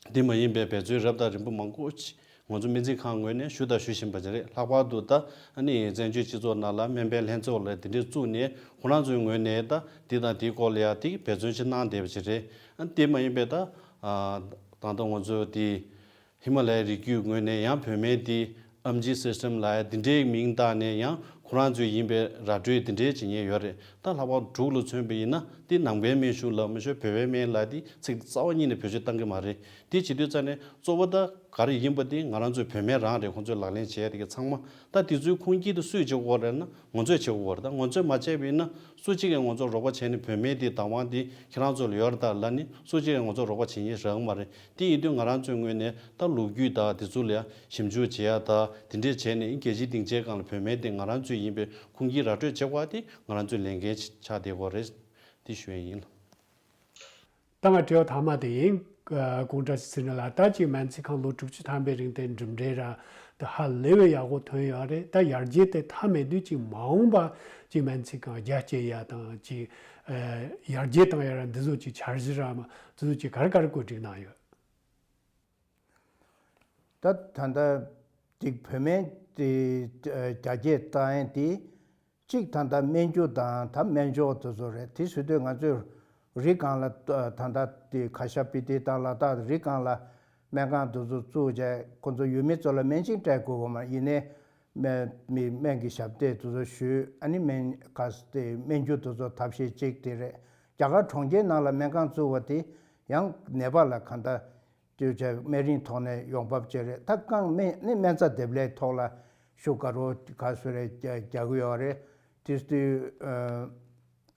འདི་མ་ཡིན་པའི་འབད་བརྩོན་རབ་དང་རིམ་པ་མང་པོ་ཅིག་ང་ཚོ་སྨན་རྩིས་ཁང་ངོས་ནས་ཞུ་དང་ཞུ་བཞིན་པ་ཅིག་རེད། ལྷག་པར་དུ་ད་ཨ་ནི་བཙན་བྱོལ་སྤྱི་ཚོགས་ནང་ལ་སྨན་པའི་ལྷན་ཚོགས་ལ་དེ་འདྲས་བཙུགས་ནས། ཁོ་རང་ཚོའི་ངོས་ནས་ད་འདི་དང་དེའི་སྐོར་ལ་ཡ་དེ་འབད་བརྩོན་ཅིག་གནང་བསྡད་པ་ཅིག་རེད། ཨ་དེ་མ་ཡིན་པའི་ད་ཨ་ད་ལྟ་ང་ཚོ་དེ་ཧི་མ་ལ་ཡའི་རི་རྒྱུད་ངོས་ནས་ཡང་བོད་སྨན་དེ་ཨམ་ཆི་སི་སི་ཊམ་ལབ་ཡ་དེ་འདྲའི་མིང་བཏགས་ནས་ཡང་ཁོ་རང་ཚོའི་ཡིན་པའི་ར་སྤྲོད་དེ་འདྲའི་བྱེད་མཁན་ཡོད་རེད། ད་ལྷག་པར་འབྲུག་ལ་མཚོན་པ་ཡིན་ན་དེ་ནང་པའི་སྨན་གཞུང་ལབ་མ་ཤོད། བོད་པའི་སྨན་ལབ་དེ་ཚིག་རྩ་བ་ཉིད་ནས་བེད་སྤྱོད་བཏང་གི་མ་རེད། དེ་བྱེད་དུས་ཙ་ནས་གཙོ་བོ་ད་ག་རེ་ཡིན་པ་དེ་ང་རང་ཚོའི་བོད་སྨན་རང་རེད། ཁོང་ཚོས་ལག་ལེན་བྱས་དེ་ག་ཚང་མ། ད་དེ་ཚོའི་ཁུངས་སྐྱེལ་དེ་སུས་བྱེད་དགོས་རེད་ན་ང་ཚོས་བྱེད་དགོས་རེད། ད་ང་ཚོས་མ་བྱས་པ་ཡིན་ན་སུ་གཅིག་གིས་ང་ཚོར་རོགས་པ་བྱས་ནས་བོད་སྨན་དེའི་བདག་དབང་དེ་ཁྱེད་རང་ཚོ་ལ་ཡོད་རེད་ད་ལབ་ནས་སུ་གཅིག་གིས་ང་ཚོར་རོགས་པ་བྱེད་མཁན་རག་གི་མ་རེད། དེ་ཡིན་དུས་ང་རང་ཚོའི་ངོས་ནས་ད་ལོ་རྒྱུས་དང་དེ་ཚོ་ལ་ཞིབ་འཇུག་བྱེད་ཡ་ད་དེ་འདྲས་བྱས་ནས། རྒྱལ་སྤྱིའི་སྡིངས་ཆའི་སྒང་ལ་བོད་སྨན་དེ་ང་རང་ཚོའི་ཡིན་པའི་ཁུངས་སྐྱེལ་ར་སྤྲོད་བྱེད་དགོས་པ་དེ་ང་རང་ཚོའི་ལས་འགན་ཆགས་བསྡད་ཡོད་རེད། དེ་ཞུ་ཡ་ཡིན། ད་ང་དྲི་བ་མཐའ་མ་དེ་ཡིན། ཨ། ཀུན་བཀྲ་ཤིས་ཚེ་རིང་ལགས། ད་ཅིག་སྨན་རྩིས་ཁང་ལོ་དྲུག་ཅུ་ཐམ་པའི་རིང་དེ་གྲུབ་འབྲས་ར་དེ་ཧ་ལས་པའི་ཡག་པོ་ཐོན་ཡོད་རེད། ད་ཡར་རྒྱས་དེ་མཐའ་མེད་དུས་ཅིག་མ་འོངས་པ་ཅིག་སྨན་རྩིས་ཁང་རྒྱ་སྐྱེད་ཡ་དང་ཅིག་ཨ། ཡར་རྒྱས་བཏང་ཡ་ར་འདི་ཚོ་ཅིག་འཆར་གཞི་ར་མ་འདི་ཚོ་ཅིག་ག་རེ་ག་རེ་བཀོད་སྒྲིག་གནང་ཡོད། ད་ད་ལྟ་ཅིག་བོད་སྨན་དེ་རྒྱ་སྐྱེད་བཏང་ཡ་དེ། གཅིག་ད་ལྟ་སྨན་རྒྱུ་དང་ད་སྨན་སྦྱོར་དེ་ཚོ་རེད། དེ་ཟེར་དུས་ང་ཚོས་རི་སྒང་ལ་ད་ལྟ་དེ་ཁ་ཤ་སྤི་ཏི་དང་ལ་དྭགས་རི་སྒང་ལ་སྨན་ཁང་དེ་ཚོ་བཙུགས་བྱས། ཁོ་ཚོ་ཡུལ་མི་ཚོ་ལ་སྨན་ཆིངས་སྤྲད་དགོས་གོ་མ་ཡིན་ནའི་སྨན་མི་སྨན་གྱི་ཞབས་སྟེགས་དེ་ཚོ་ཞུས། ཨ་ནི་སྨན་ག་དེ་སྨན་རྒྱུ་དེ་ཚོ་ཐབས་ཤེས་གཅིག་དེ་རེད། རྒྱ་གར་གྲོང་ཁྱེར་ནང་ལ་སྨན་ཁང་བཙུགས་པ་དེ་ཡང་ནད་པ་ལ་གང་ལྟར་སྐྱོན་ཆ་སྨན་རིན་ཐོག་ནས་ཡོང་འབབ་བྱེད་རེད། ད་རྐང་སྨན་ནི་སྨན་རྩ་འདེབས་ལས་ཐོག་ལ་ཤུ་གར་བོ་ག་སུ་རེ་རྒྱག་གི་ཡོད་རེད། དེ་དུས་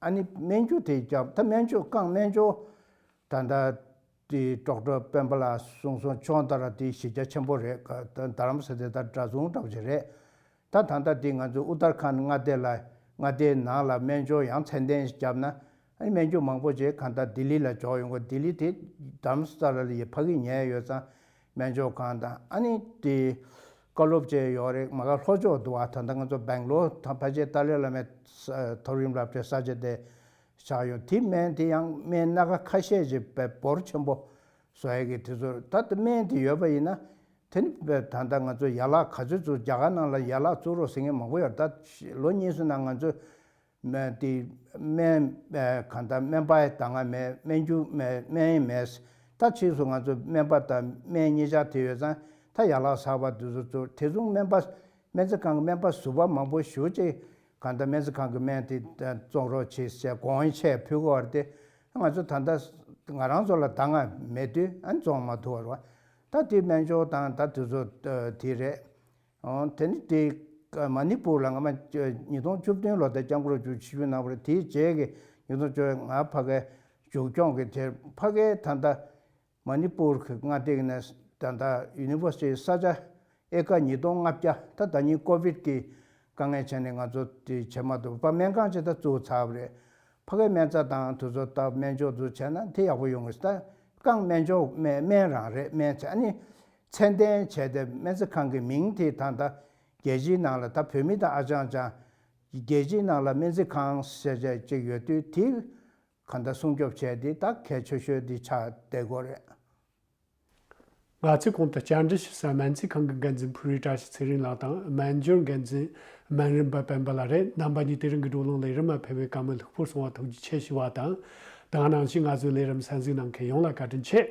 ཨ་ནི་སྨན་རྒྱུ་དེ་རྒྱབ་ད་སྨན་བཅོས་རྐང་སྨན་བཅོས་ད་ལྟ་དེ་ཌོག་ཊར་སྤེན་པ་ལགས་གསུང་སོང་ཅོག་ལྟར་དེ་གཞི་རྒྱ་ཆེན་པོ་རེད། རྡ་རམ་ས་ལ་དེ་ད་གྲྭ་ཚང་འདྲ་པོ་ཞིག་རེད། ད་ད་ལྟ་འདི་ང་ཚོ་ཨུ་ཏར་ཁཱན་མངའ་སྡེ་ལ་མངའ་སྡེའི་ནང་ལ་སྨན་སྦྱོར་ཡང་ཚད་ལྡན་ཞིག་བརྒྱབ་ན། ཨ་ནི་སྨན་རྒྱུ་མང་པོ་ཅིག་གང་ལྟར་ལྡི་ལི་ལ་འབྱོར་ཡོང་གི། ལྡི་ལི་དེ་རྡ་རམ་ས་ལ་ལ་ཡི་ཕ་གི་ཉལ་ཡོད་ཙང་སྨན་སྦྱོར་ཁང་དང་། ཨ་ནི་དེ་བཀའ་སློབ་བཅས་ཡོད་རེད། མ་ག་ལྷོ་ཕྱོགས་འདུག་བ། ད་ལྟ་ང་ཚོ་སྦེང་ལོར་ད་ཕལ་ཆེར་ཏཱ་ལའི་བླ་མའི་ས་མཐོ་རིམ་སློབ་གྲྭའི་ས་ཆ་དེ་ཆགས་ཡོད། དེ་སྨན་དེ་ཡང་སྨན་སྣ་ཁ་ཁ་ཤས་ཅིག་དཔེ་འབོར་ཆེན་པོ་བཟོ་ཡ་གི་དེ་ཚོ་ད་ལྟ་སྨན་དེ་ཡོད་པ་ཡིན་ན། དེ་ནི་ད་ལྟ་ང་ཚོ་ཡན་ལག་ག་ཚོད་ཚུགས། རྒྱ་གར་ནང་ལ་ཡན་ལག་བཙུགས་རོགས་ཟེར་མཁན་མང་པོ་ཡོད་རེད། ད་ལོ་གཉིས་ཙམ་ནང་ང་ཚོ་སྨན་དེ་སྨན་གང་ལྟར་སྨན་པ་ད་སྔ་མེད། སྨན་རྒྱུ་མེད། སྨན་ཡང་མེད། ད་ཕྱིས་སུ་ང་ཚོ་སྨན་པ་དང་སྨན་གཉིས་ཆར་དེ་ཡོད་ཙང་ད་ཡན་ལག་གསར་པ་དེ་ཚོ་བཙུགས། དེ་མཚུངས་སྨན་པ་སྨན་རྩིས་ཁང་གི་སྨན་པ་ཟུར་པ་མང་པོ་ཞེ་ཅིག་གང་ལྟར་སྨན་རྩིས་ཁང་གི་སྨན་དེ་བཙོང་རོགས་བྱེད་ཟེར་དགོངས་ཆེད་ཕུལ་གི་ཡོད་རེད་དེ། ང་ཚོ་ད་ལྟ་ང་རང་ཚོ་ལ་ད་སྔ་མེད་དུས་ཨ་ནི་བཙོང་མ་ཐུབ་པ་རེད་བ། ད་དེ་སྨན་སྦྱོར་དང་ད་དེ་ཚོ་དེ་རེད། ཨོ། དེ་ནི་དེ་མ་ནི་པུར་ལ་སྔ་མ་ཉིས་སྟོང་བཅུ་བདུན་ལོ་དེ་སྐྱབས་མགོན་རིན་པོ་ཆེ་ཆིབས་བསྒྱུར་གནང་བ་རེད། དེའི་རྗེས་ཀྱི་ཉིས་སྟོང་བཅོ་ལྔ་ཕ་གའི་མཇུག་སྐྱོང་གི་དེ་ཕ་གའི་ད་ལྟ་མ་ནི་པུར་གྱི་མངའ་སྡེ་ནས་ད་ལྟ་ཡུ་ནི་ཝར་སི་ཊི་ས་ཆ་ཨེ་ཀར་ཉིས་སྟོང་ལྔ་བརྒྱ། ད་ད་ནི་ཀོ་བིད་ཀྱི་དཀའ་ངལ་བྱས་ནས་ང་ཚོ་དེ་བྱེད་མ་ཐུབ་པ། སྨན་ཁང་ཅིག་ད་བཙུགས་ཚར་བ་རེད། ཕ་གའི་སྨན་རྩྭ་དང་དེ་ཚོ་ད་སྨན་སྦྱོར་དེ་ཚོ་བྱས་ན་དེ་ཡག་པོ་ཡོང་གི་རེད། ད་རྐང་སྨན་སྦྱོར་སྨན་སྨན་རང་རེད། སྨན་ཚད་ཨ་ནི་ཚད་ལྡན་བྱས་ཏེ་སྨན་རྩིས་ཁང་གི་མིང་དེ་ད་ལྟ་རྒྱལ་སྤྱིའི་ནང་ལ་ད་བོད་མི་དང་ཨ་ཅང་ཅང་རྒྱལ་སྤྱིའི་ནང་ལ་སྨན་རྩིས་ཁང་ཟེར་བྱས་ཅིག་ཡོད་དུས་དེ་གང་ལྟར་སྲུང་སྐྱོབ་བྱས་ཏེ་ད་གལ་ཆེ་ཤོས་དེ་ཆགས་བསྡད་ཀྱི་ཡོད་རེད། ང་ཚོས་གོང་དུ་བཅར་འདྲི་ཞུ་ས་སྨན་རྩིས་ཁང་གི་འགན་འཛིན་ཕུར་བུའི་བཀྲ་ཤིས་ཚེ་རིང་ལགས་དང་སྨན་སྦྱོར་འགན་འཛིན་སྨན་རིན་པ་སྤེན་པ་ལགས་རེད། རྣམ་པ་གཉིས་དེ་རིང་གི་བགྲོ་གླེང་ལས་རིམ་མ་ཕེབས་པའི་བཀའ་མོལ་ལྷུག་པོར་གསུང་བ་ཐུགས་རྗེ་ཆེ་ཞུ་བ་དང་། དེ་ག་ནང་བཞིན་ང་ཚོའི་ལས་རིམ་གསན་གཟིགས་གནང་མཁན་ཡོངས་ལ་བཀའ་དྲིན་ཆེ།